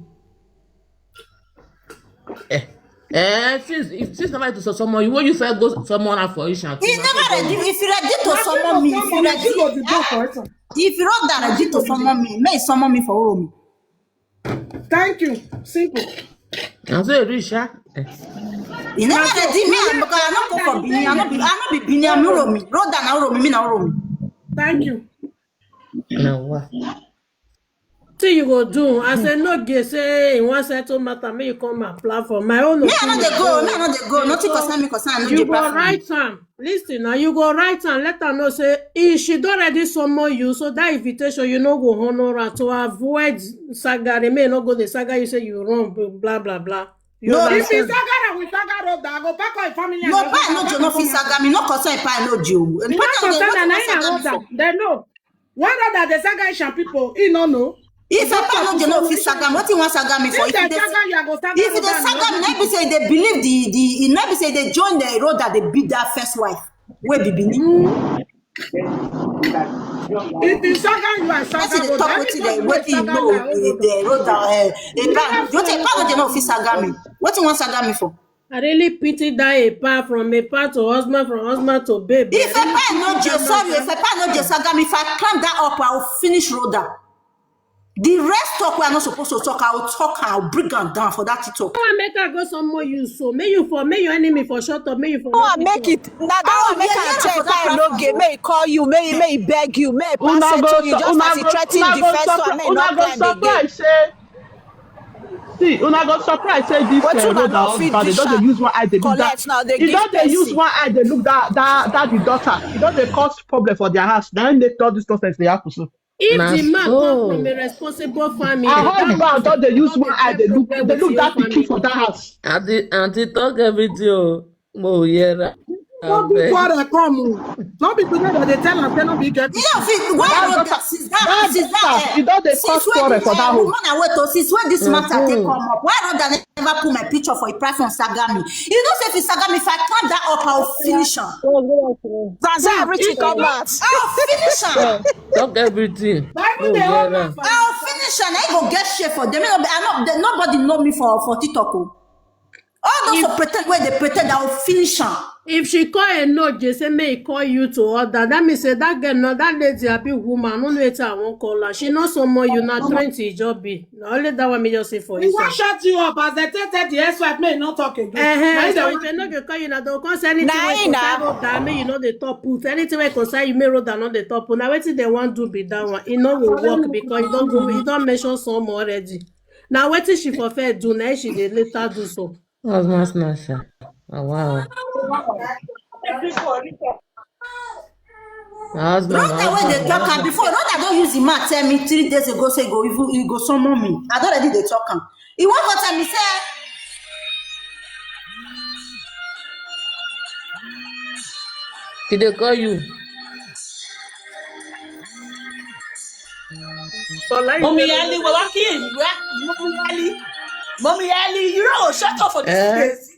Eh, eh, since if since never to summon you, when you first go summon her for Ishan, He never ready. If he ready to Na she summon go me, if he summon, na she go ready, dey go for Esan. if Rhoda ready to summon me, may he summon me for home. Thank you. Simple. And so you reach, huh? Eh. He never ready me, and because I no go for Benin, I no be, I no be Benin, I'm Uromi. Rhoda na Uromi, me na Uromi. Thank you. No, what? Thing you go do. I say no gay say he wan settle matter. Make you come and plan for my own. Me, I no dey go. Me, I Opinion. no dey go. Nothing concern me, concern. I no You dey go plan for me. Write am. Listen now. You go write am. Let her know say if she don already summon you, so that invitation you no go honor am to avoid saga. May no go the saga. You say you run blah blah blah. You No, If he understand? saga na we saga Rhoda, I go pack all family and No, go but no, come you no fit and saga me. No concern if I no Joe. You no concern na na him and Rhoda. They know. Why Rhoda dey saga Asian people? He no know. If I no Joe, no fit saga me. What you want saga me for? If If they they saga you, I go saga if they Rhoda. saga me, no be say they believe the the. It no be say they join the Rhoda, they beat that first wife. Wey be Benin. If you saga you, I saga Person dey Rhoda. talk wetin they Everybody wetin you saga know. na own Rhoda. The Rhoda, eh, Epa, you take Epa no Joe, no fit saga me. What you want saga me for? I really pity that Epa from Epa to husband, from husband to babe. If Epa no Joe, sorry, if Epa no Joe saga me, if I climb that up, I will finish Rhoda. The rest talk wey I no suppose to talk, I will talk, I will bring am down for that TikTok. Come and make her go some more you so. May you for may your enemy for shut up. May you for Come and make it. Na that one make am tell Epa no gay. May he call you. May he may he beg you. May he pass it to you just as he threatened the first one. May he not climb again. See, una go surprise say this uh, Rhoda husband, they don dey use one eye dey look that. They don dey use one eye dey look that that that the daughter. They don dey cause problem for their house. Na im make all this nonsense dey happen so. If the man come from a responsible family, her husband don dey use one eye dey look dey look that pikin for that house. Auntie, auntie, talk everything. Oh, mo yera. No be quarrel come o. No be today that they tell am say no be get. You know, fit why Rhoda since that since that You don dey cause quarrel for that home. Woman, I wait to since when this matter take come up. Why Rhoda never put my picture for a platform saga me? You know, say if you saga me, if I climb that up, I will finish her. Zaza, everything come out. I will finish her. Talk everything. Bible dey hold am for. I will finish her. I go get share for them. You know, I know they, nobody know me for for TikTok. Oh. All those who pretend where they pretend, I will finish her. If she call a no, they say may he call you to order. That means say that girl, no, that lady, a big woman. No, no, I won't call her. She not so more. You not trying to job be. Na only that one me just say for He you. wan shut you up as they take take the ex-wife make he no talk again. Eh, Na eh, him so dey if they no go call you now, they will come say anything Na wey him na. concern Rhoda, me you know the top put. Anything wey concern you, me Rhoda no the top put. Now wetin they want do be that one. It no go work because you don't go, you don't mention some already. Now wetin she for fair do, now she dey later do so. Husband snatcher. Oh, wow. My husband, Rhoda wey dey talk am before. Rhoda don use the man tell me three days ago say he go even he go summon me. I don already dey talk am. He wan go tell me say Did they call you? Mommy Ali, we're working. Mommy Ali, Mommy Ali, you know, shut up for this place.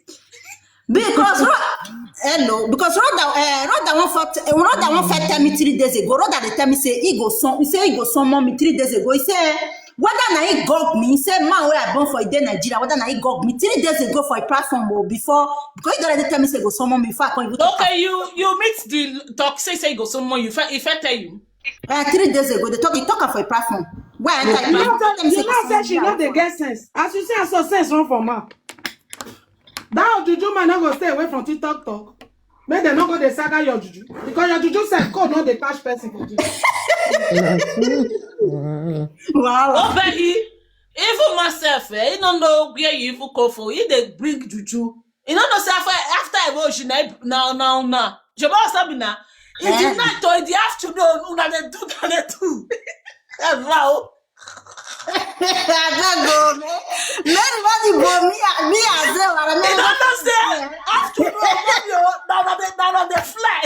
Because Ro- hello, because Rhoda, uh, Rhoda wan first, uh, Rhoda wan first tell me three days ago. Rhoda dey tell me say he go son, he say he go summon me three days ago. He say whether na he gog me, he say man wey I born for e dey Nigeria, whether na he gog me three days ago for a platform or before, because he don already tell me say he go summon me before I come even talk. Okay, you you meet the talk say say go summon you. If I, if I tell you, Uh, three days ago, they talk, he talk am for a platform. Why I enter You know platform? say you know say she no dey get sense. As you see, as her sense run for mouth. That juju man no go stay away from TikTok talk. Make dem no go dey saga your juju. Because your juju sef code no dey catch person for TikTok. Wow. Obey, even myself, eh, he no know where you even come from. He dey bring juju. You no know say after after I go, she na na na na. Jebo sabi na. In the Eh. night or in the afternoon, una dey do, una dey do. Wow. I don't go, man. Let me go. Me, me as well. I You don't no know say afternoon, you na na dey na na dey fly.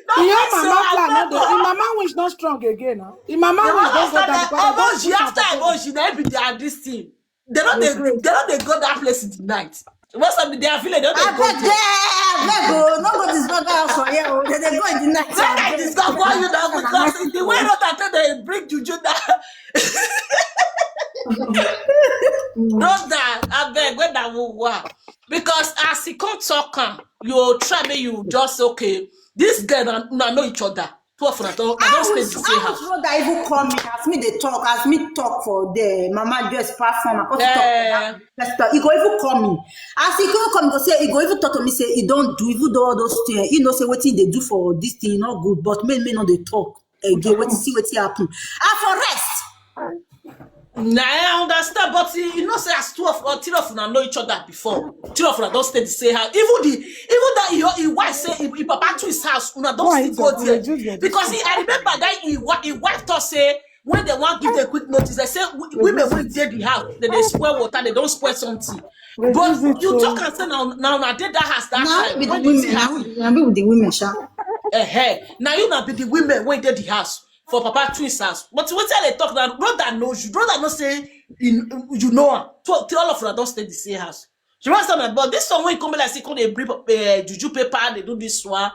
No Your vex, mama so I plan no no dey. go. Im mama wish no strong again now. Im mama wish don go down because I don Aboji, put am after for phone. Aboji, na be the this thing. They don't Dey dey pray. They don't dey go that place in the night. Most of the day, I feel like they don't dey I go beg, there. I beg, oh, no go disturb us for here. Oh. They, they go in the night. Make I disturb why you now because the way not that they bring juju down. Don't that I beg when that will work. Because as he come talk am, you try me, you just okay. This girl and una know each other. Two of una don I I don stay wish, the same I wish house. Rhoda even call me as me they talk, as me talk for the mama just platform. I come to talk for Eh. that. He go even call me. As he go call me, go say he go even talk to me say he don't do even do all those things. He know say wetin they do for this thing not good, but me me no dey talk again. Wetin see wetin happen. I for rest. Na I understand, but you know say as two of or three of una know each other before. Three of una don stay the same house. Even the even that your his wife say his, his papa to his house, una don Why still is go it? There Reduce your because he, I remember that his, wi- his wife thought say when they want give them quick notice, they say w- women will dey the house, they, they spoil water, they don't spoil something. Reduce But it you to talk and say now now na dey that house that Now time be the when the thing women, now happen. be, now be with the women, sha. Eh, now you now be the women when dey the house for Papa Twins house. But what tell they talk now, brother knows you, brother not say in you know am. Tw- Three all of una don stay the same house. You understand? But this one when come like say come they bring uh, juju paper, they do this one.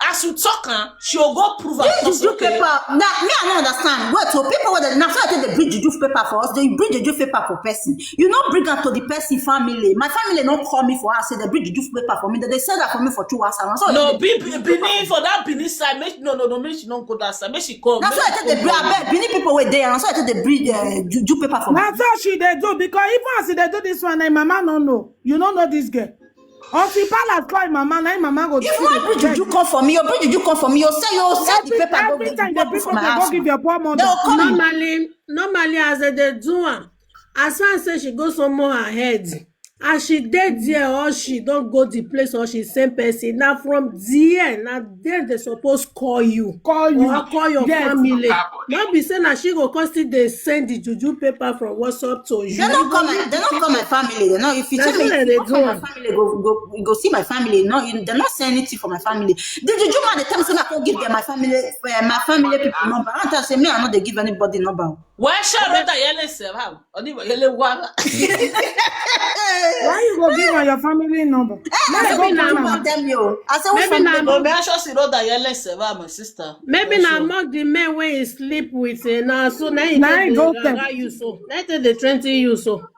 As you talk, huh, she will go prove and This juju paper. Now me I don't understand. What so people with the now so I think they bring juju paper for us. They bring juju paper for person. You not bring am to the person family. My family not call me for us. Say they bring juju paper for me. They, they send that for me for two hours. And so No, they be, be, Benin for that Benin side. Make no no no. Make she not go that side. Make she come. That's why I think they bring. I bet Benin people were there. And so I think they bring uh, juju paper for me. Na so she dey do because even as she dey do this one, na im mama no know. You no know this girl. Until palace call im mama, na im mama go If you want bring juju come for me, you bring juju come for me. You say you send the Every, paper go every go- time go the put people for my dey go house. Give your poor mother. They'll come. Normally, normally as they dey do am, as far as say she go someone her head, as she dey there or she don go the place or she same person, na from there na there they suppose call you Call you. Or call your Yes. Family. No be say na she go come still dey send the juju paper from WhatsApp to you. They don't call my. They don't call my family. They know if you That's tell me what if they you don't call my do. Family, go go go see my family. No, you, they not say anything for my family. The juju man they tell me say I can't give them my family. Uh, my family people number. I tell say me I know they give anybody number. Why should I run that yellow self? How? Only yellow one. Why you go give her your family number? Eh, I say Maybe go na- call am, tell me. Oh. I say which Maybe na- family? No, me I should see run that yellow self, ah, my sister. Maybe Yes, na sir. Among the men wey he sleep with eh, na so na he Na take he dey go rara tell. You so na he take dey threaten you so.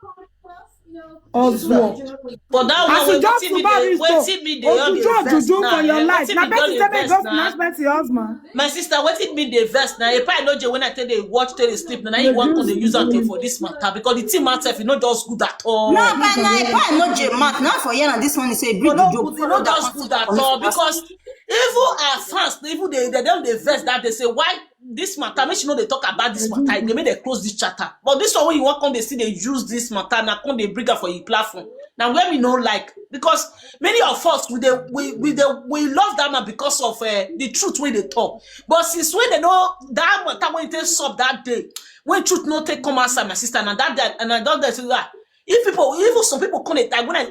Oswald. But that As one you just wetin me buy dey this wetin though, me dey all Ojuju dey vex Ojuju now. For your Eh, life. wetin Na me dey all person dey say make vex go now. snatch person husband. My sister, wetin me dey vex now? If I no dey when I take dey watch take dey sleep, na you want come dey use am take for this matter because the thing matter if you no just good at all. No, but na if I no J mat. Now for here and this one is say big But no joke. good, you no just good at all because even our fans, even they they don dey vex that they say why this matter make she no dey talk about this matter again make they close this chapter. But this one wey you wan come dey still dey use this matter na come dey bring am for your platform. Na where we no like because many of us we dey we we dey we love that man because of uh, the truth wey dey talk. But since when they know that matter wey take sup that day when truth no take come outside my sister na that day and I don dey say ah if people even some people come dey tag when I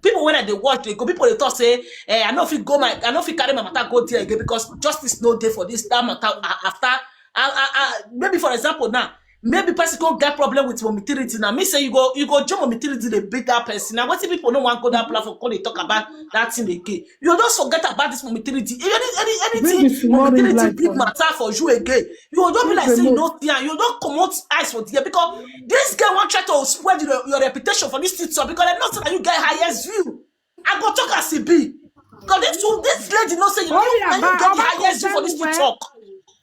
people when I dey watch dey go people dey talk say eh I no fit go my I no fit carry my matter go there again because justice no dey for this that matter ah, after ah, ah, ah, maybe for example now maybe person go get problem with momentarity now me say you go you go join momentarity dey beat that person na wetin people no wan go that platform come dey talk about that thing again you just forget about this momentarity any any Bring the anything small ring momentarity light big for me. Matter for you again you go just be Bring like say you remote. No see am you go just comot eyes for there because this girl wan try to spoil your, your reputation for this street so because dem know say na you get highest view I go talk as e be because this two this lady know say you Only na you about get the about highest view for concern this street where talk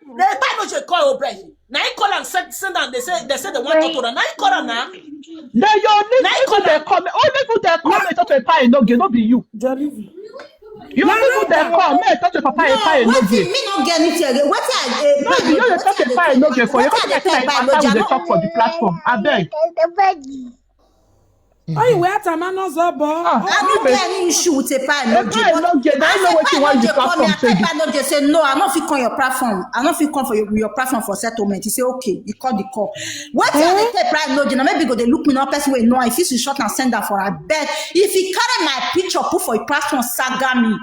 The time no dey call Obey. Na he call am send send am. They say they say they want to talk to am. Na he call am na. Then you only Na he even call the am. Comment, only even the comment talk to Epa Enoge, no be you. Jolly. You only even the comment talk to Papa Epa Wetin Enoge. Me no get anything again. Wetin I dey No, you know you talk to Epa Enoge for you. Wetin I say na Epa we dey talk for the platform. Abeg. Oh, you wear Tamano Zobo. Ah, I no get any issue with Epa Enoge. Epa Enoge, na I know wetin you want the platform to do. Epa Enoge say no, I no fit come your platform. I no fit come for your, your platform for settlement. He say okay. He call the call. Wetin I dey tell Epa Enoge? Na maybe go dey look me now. Person wey know. If he short and send am for abeg. If he carry my picture put for your platform, saga me.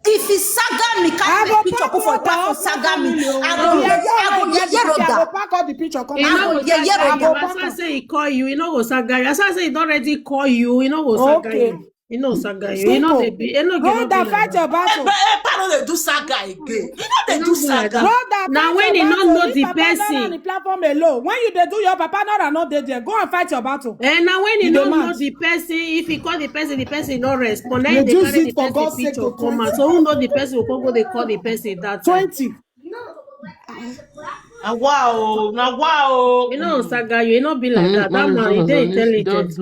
If he saga me, carry my picture put for your platform, saga me. I go yeye, I go yeye Rhoda. Pack all the picture come. You know, Yeah, yeah, saga you. yeah. As I say he call you, you know go saga you. As I say he don already call you, you know go saga Okay. you. You know saga you. You know Simple. they be. You know go Rhoda, be fight your battle. But Epa no dey do saga again. He no dey do saga. Rhoda, Now fight when your he no battle. know If the Papa no person. On the platform alone, when you dey do your Papa no na no dey there, go and fight your battle. And now when he You no dey know mad. The person, if he call the person, the person no respond. Then they Reduce carry it the for person God's sake picture to come out. twenty. So who know the person will come go they call the person that time. Twenty. Na wow, na wow. You know saga you. You know be like that. That man, he dey intelligent.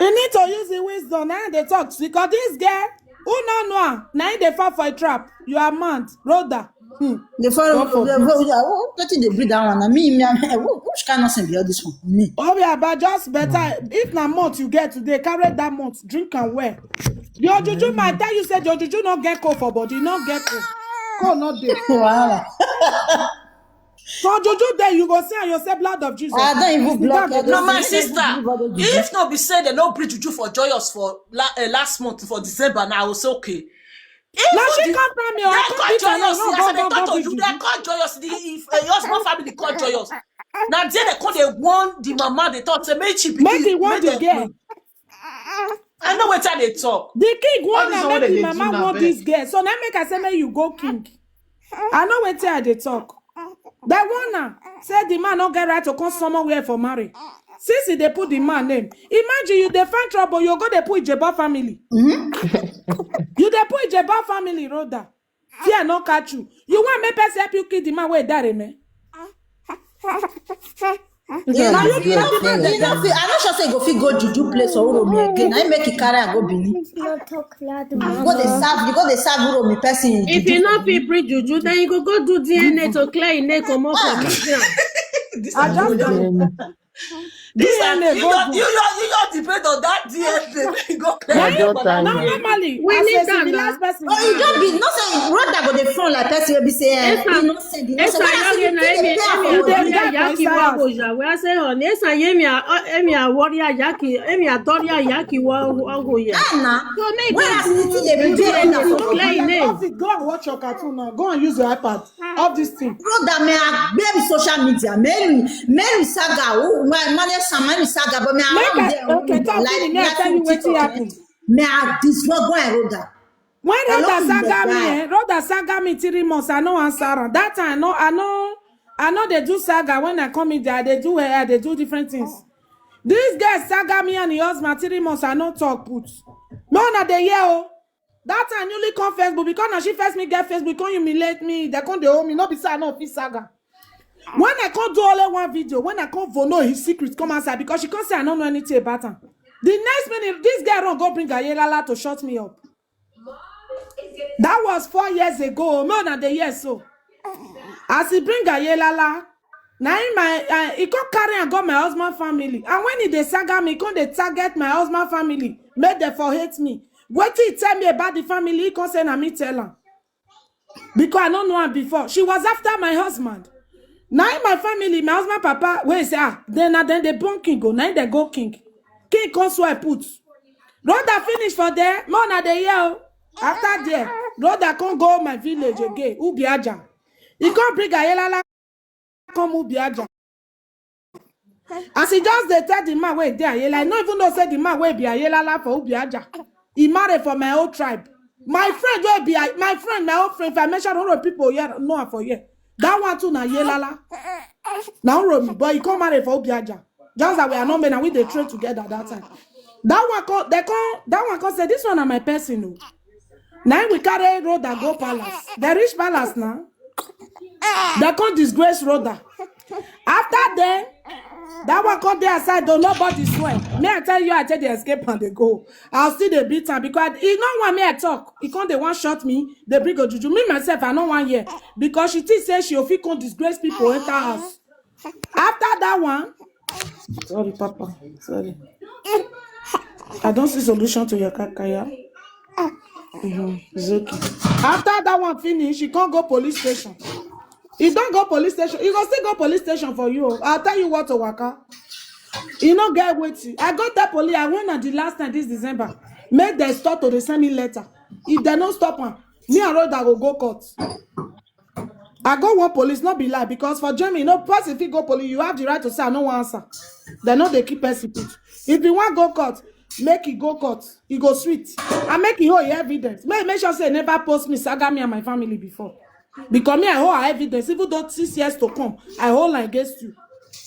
You need to use the wisdom. Now they talk because this girl who no know am, now they fall for a trap. You are mad, Rhoda. Hmm. The phone, Don't the phone, oh, wetin dey breed that one? Na me, me, I'm, eh, who- which kind of thing be all this one? Me. Obi Aba, just better if na month you get today, carry that month, drink am well. Your juju might tell you say your juju no get cold for body, no get cold. Cold no dey. Wahala. So juju dey, you go say and you say blood of Jesus. I don't even It's the block God you. that No, my does it. sister. If no be say they no breed juju for Joyous for la, uh, last month for December, now I was okay. Now she come from me. They I come call beat her. Joyous. No, As go, I dey go, talk go, to go, you, go. They call Joyous. The if uh, your small family call Joyous. Now there they call they warn the mama. They talk say make she be Make the one the girl. I know what they talk. The king All want this to one make they the do mama na want beg. This girl. So now make I say make you go king. I know wetin I dey talk. That one now say the man no get right to come somewhere for marry. Since he dey put the man name, imagine you dey find trouble, you go dey put Ijeba family. You dey put Ijeba family, Rhoda. Fear no catch you. You want make person help you kill the man wey die, man? You know, you know, you know, I no sure say you go fit go juju place or Uromi again. I make you carry and go Benin. No talk loud. You go dey serve, you go dey serve Uromi person. If you no fit bring juju, then you go go do D N A to clear your name comot for this ground. I just This D N A you go don't, do. You don't, you don't depend on that D N A. Make you go clear. My daughter, No, no. Normally, We as need a that civilized now. person, Oh, you don't be no say Rhoda go dey front like person wey be say eh, Esa, he no send, he no Esa send. Why yari you na still emi dey pay emi for you dey adori drag Rhoda? for ayaki inside wa house. Goya. We are saying on Esa yemi a emi awori ayaki emi adori ayaki wa ogoya. Ah, na. So make Why God as you still dey do be D N A Rhoda to for clear your name. Go and watch your cartoon now. Go and use your iPad. Off this thing. Rhoda, me I blame social media. Me me me saga. Oh, my mother, some me saga, but me I Make am I, there. okay, talk to me. Me I tell you wetin happen. Me I destroy go and Rhoda. When I Rhoda don't saga me, understand. Eh, Rhoda saga me three months. I no answer am. That time, no, I no, I no dey do saga when I come in there. I dey do hair, I dey do different things. This girl saga me and her husband three months. I no talk put. No, na dey hear oh. That time newly come Facebook because now she first me get Facebook, come humiliate me. They come dey hold me. No be say I no fit saga. When I come do only one video, when I come vono his secret come outside because she come say I no know anything about am. The next minute, this girl run go bring Ayelala to shut me up. That was four years ago. Me una dey hear so. As he bring Ayelala, na him my uh, he come carry and go my husband family. And when he dey saga me, he come dey target my husband family. Make them for hate me. Wetin he tell me about the family, he come say na me tell am. Because I don't know am before. She was after my husband. Now in my family, my husband papa, wey say ah, then na then they born king go, now they go king. King come swear put. Rhoda finish for there, more na dey hear oh. After there, Rhoda come go my village again, Ubiaja. He come bring Ayelala, come Ubiaja. As he just dey tell the man wey dey Ayela, I no even know say the man wey be Ayelala for Ubiaja. He marry for my old tribe. My friend wey be my friend, my old friend, if I mention Oro people here, know am for here. That one too na Ayelala. Na Oro me, but he come marry for Ubiaja. Just that we are not men and we dey train together that time. That one come, they come, that one come say this one na my person o. Now we carry Rhoda go palace. They reach palace now. They come disgrace Rhoda. After them, that one come dey aside though nobody swear. Me I tell you, I tell the escape and they go. I'll still dey beat am because he no want me I talk. He come dey one shot me. They bring go juju. Me myself I no wan hear because she think say she fit come disgrace people enter house. After that one, sorry, Papa. Sorry. I don't see solution to your kakaya. Mm-hmm. It's okay. After that one finish, you can't go police station. You don't go police station. You go still go police station for you. I'll tell you what to waka. You no get wetin. I go tell police. I went at the last time this December. Make them stop to dey send me letter. If they no stop am, me and Rhoda go go court. I go one police, not be lie, because for Germany, no person fit go police. You have the right to say I no wan answer. They no dey keep person put. If you wan go court, make e go court. E go sweet. I make e hold evidence. Make make sure say e never post me, saga me and my family before. Because me, I hold her evidence. Even though six years to come, I hold am against you.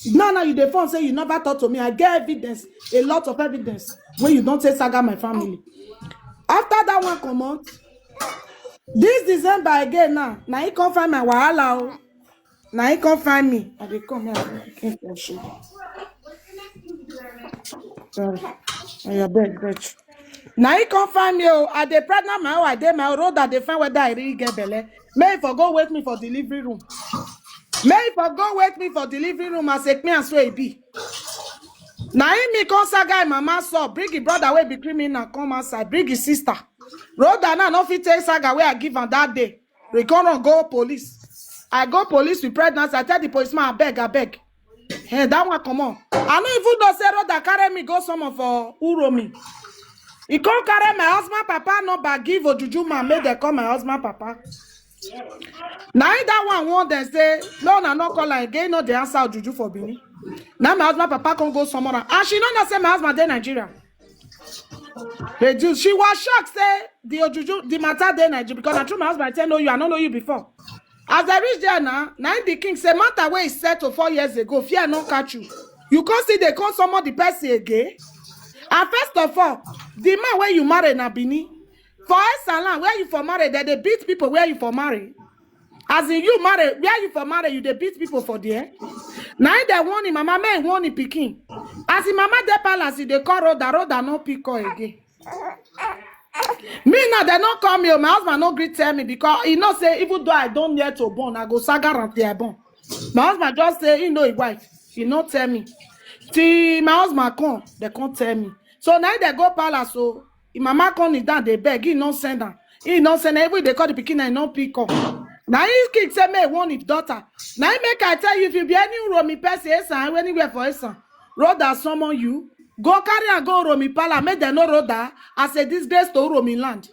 Now, now you dey form say you never talk to me. I get evidence, a lot of evidence when you don't say saga my family. After that one comot, this December again now, na he come find my wahala o. Na he come find me. I dey come here. I dey come for show. Sorry. I beg, beg. Na he come find me o. I dey pregnant my own. I dey my own road. I dey find whether I really get belle. May he for go wait me for delivery room. May he for go wait me for delivery room as a me and so e be. Na him me come saga him mama so bring him brother wey be criminal come outside bring him sister. Rhoda now no fit take saga wey I give am that day. We come run go police. I go police with pregnancy. I tell the policeman abeg abeg. Hey, that one comot. I no even know say Rhoda carry me go summon for Uromi. He come carry my husband papa number give Ojuju man make dem call my husband papa. Na him that one warn dem say no na no call am again no dey answer Ojuju for Benin. Na my husband papa come go summon am and she no know say my husband dey Nigeria. Reduce. She was shocked say the Ojuju the matter dey Nigeria because na true my husband tell know you I no know you before. As I reach there now, na him the king say matter wey he settle four years ago fear no catch you. You come still dey come summon the person again. And first of all, the man wey you marry na Benin. For Esalan where you for marry dem dey beat people where you for marry. As in you marry where you for marry you dey beat people for there. Na him dey warn him mama, make him warn him pikin. As him mama dey palace, he dey call Rhoda, Rhoda no pick call again. Me now, they no call me o. My husband no gree tell me because he know say even though I don near to born, I go saga am till I born. My husband just say he know his wife. He no tell me. Till my husband come, they come tell me. So now they go palace, so him mama come kneel down, they beg. He no send am. He no send am. Even they call the pikin, I no pick up. Now he kick say me one his daughter. Now he make I tell you, if you be any Uromi person, Esan, anywhere for Esan, Rhoda summon you. Go carry and go Uromi palace. Make them no Rhoda as a disgrace to Uromi land.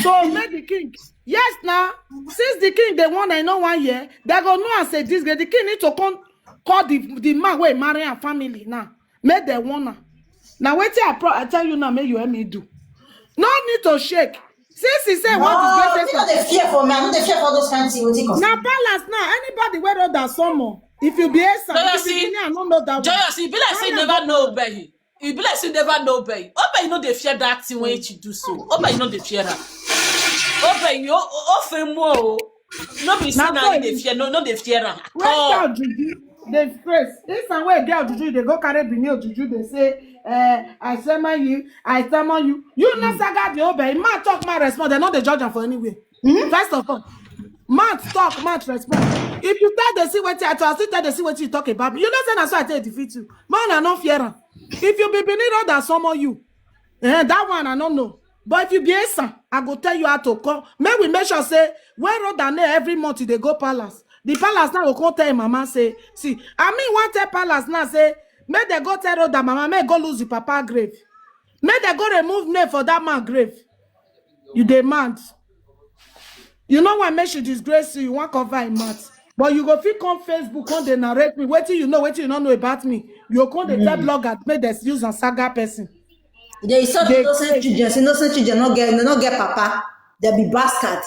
So make the king. Yes, now since the king they want, I know one year they go know as a disgrace. The king need to come call the the man wey marry am family now. Make them warn am. Now wait till I, pro- I tell you now, make you help me do. No need to shake. Since he say what is No, greatest people dey fear for me. I no dey fear for those kind things. Wetin concern? Now palace now, anybody wey Rhoda summon, if you be Esan, if you be Joyous, Guinea, I no know that one. Joyous, e be like say you Carry am never go. Know Obey. E be like say you never know Obey. Obey no dey fear that thing wey she do so. Obey no dey fear am. Obey, you o- ofe mo o. No be say Na na so you dey e- fear, no, no dey fear am at Where all. that juju? They disgrace. This time where girl juju, they go carry Benin juju. They say, eh, I summon you, I summon you. You not saga the Obey. Man talk, man respond. They know they judge am for anywhere. First of all, man talk, man respond. If you tell they see what I tell, still tell they see what you talk about me. You know say na so I take defeat you. Man, I no fear am. If you be Benin Rhoda summon you, eh, that one I no know. But if you be Esan, I go tell you how to come. Make we make sure say when Rhoda near every month they go palace. The palace now go come tell him mama say, see, I mean one tell palace now say, make they go tell Rhoda mama, make go lose the papa grave. Make they go remove name for that man grave. You demand. You know why make she disgrace you, you want cover him mouth. But you go fit come Facebook, come they narrate me. Wait till you know, wait till you don't know about me. You come they tell blogger, make they use a saga person. They saw They innocent say- children. Say innocent children not get, they not get papa. They be bastard.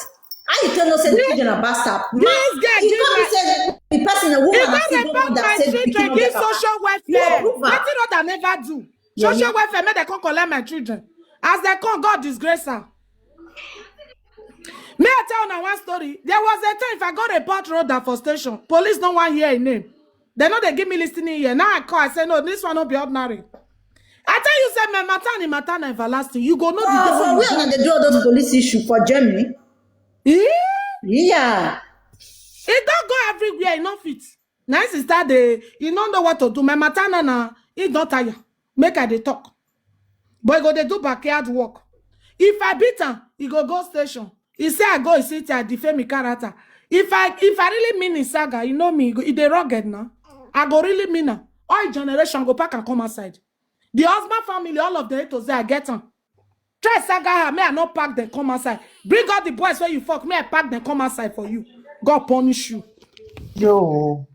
How you tell innocent children are bastard? Ma, This girl you give can't my- say the person a He woman don't that still report don't my that say the children, pikin no give get papa. Social You welfare. approve am. Wetin Rhoda never do? Yeah, Social yeah. welfare, make they come collect my children. As they come, God disgrace her. May I tell you one story? There was a time if I go report Rhoda for station, police no one hear her name. They know they give me listening here. Now I call, I say, no, this one no be ordinary. I tell you, say, my matter and matter na everlasting. You go know the Oh, for devil. where una dey do all those police issue for Germany? Eh? Yeah. It don't go everywhere, enough it. Nice is that they, you don't know what to do. My matter na na, he don't tire. Make I dey talk. But he go dey do backyard work. If I beat am, he go go station. He say I go, he sit, I defame him character. If I if I really mean his saga, you know me, he go- he dey rugged now. I go really mean am. All generation go pack and come outside. The husband family, all of them to say I get am. Try saga her, may I not pack them come outside. Bring all the boys where you fuck, may I pack them come outside for you. God punish you. Yo.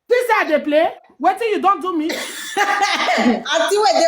This how they play. Wetin you don't do me. Auntie, where they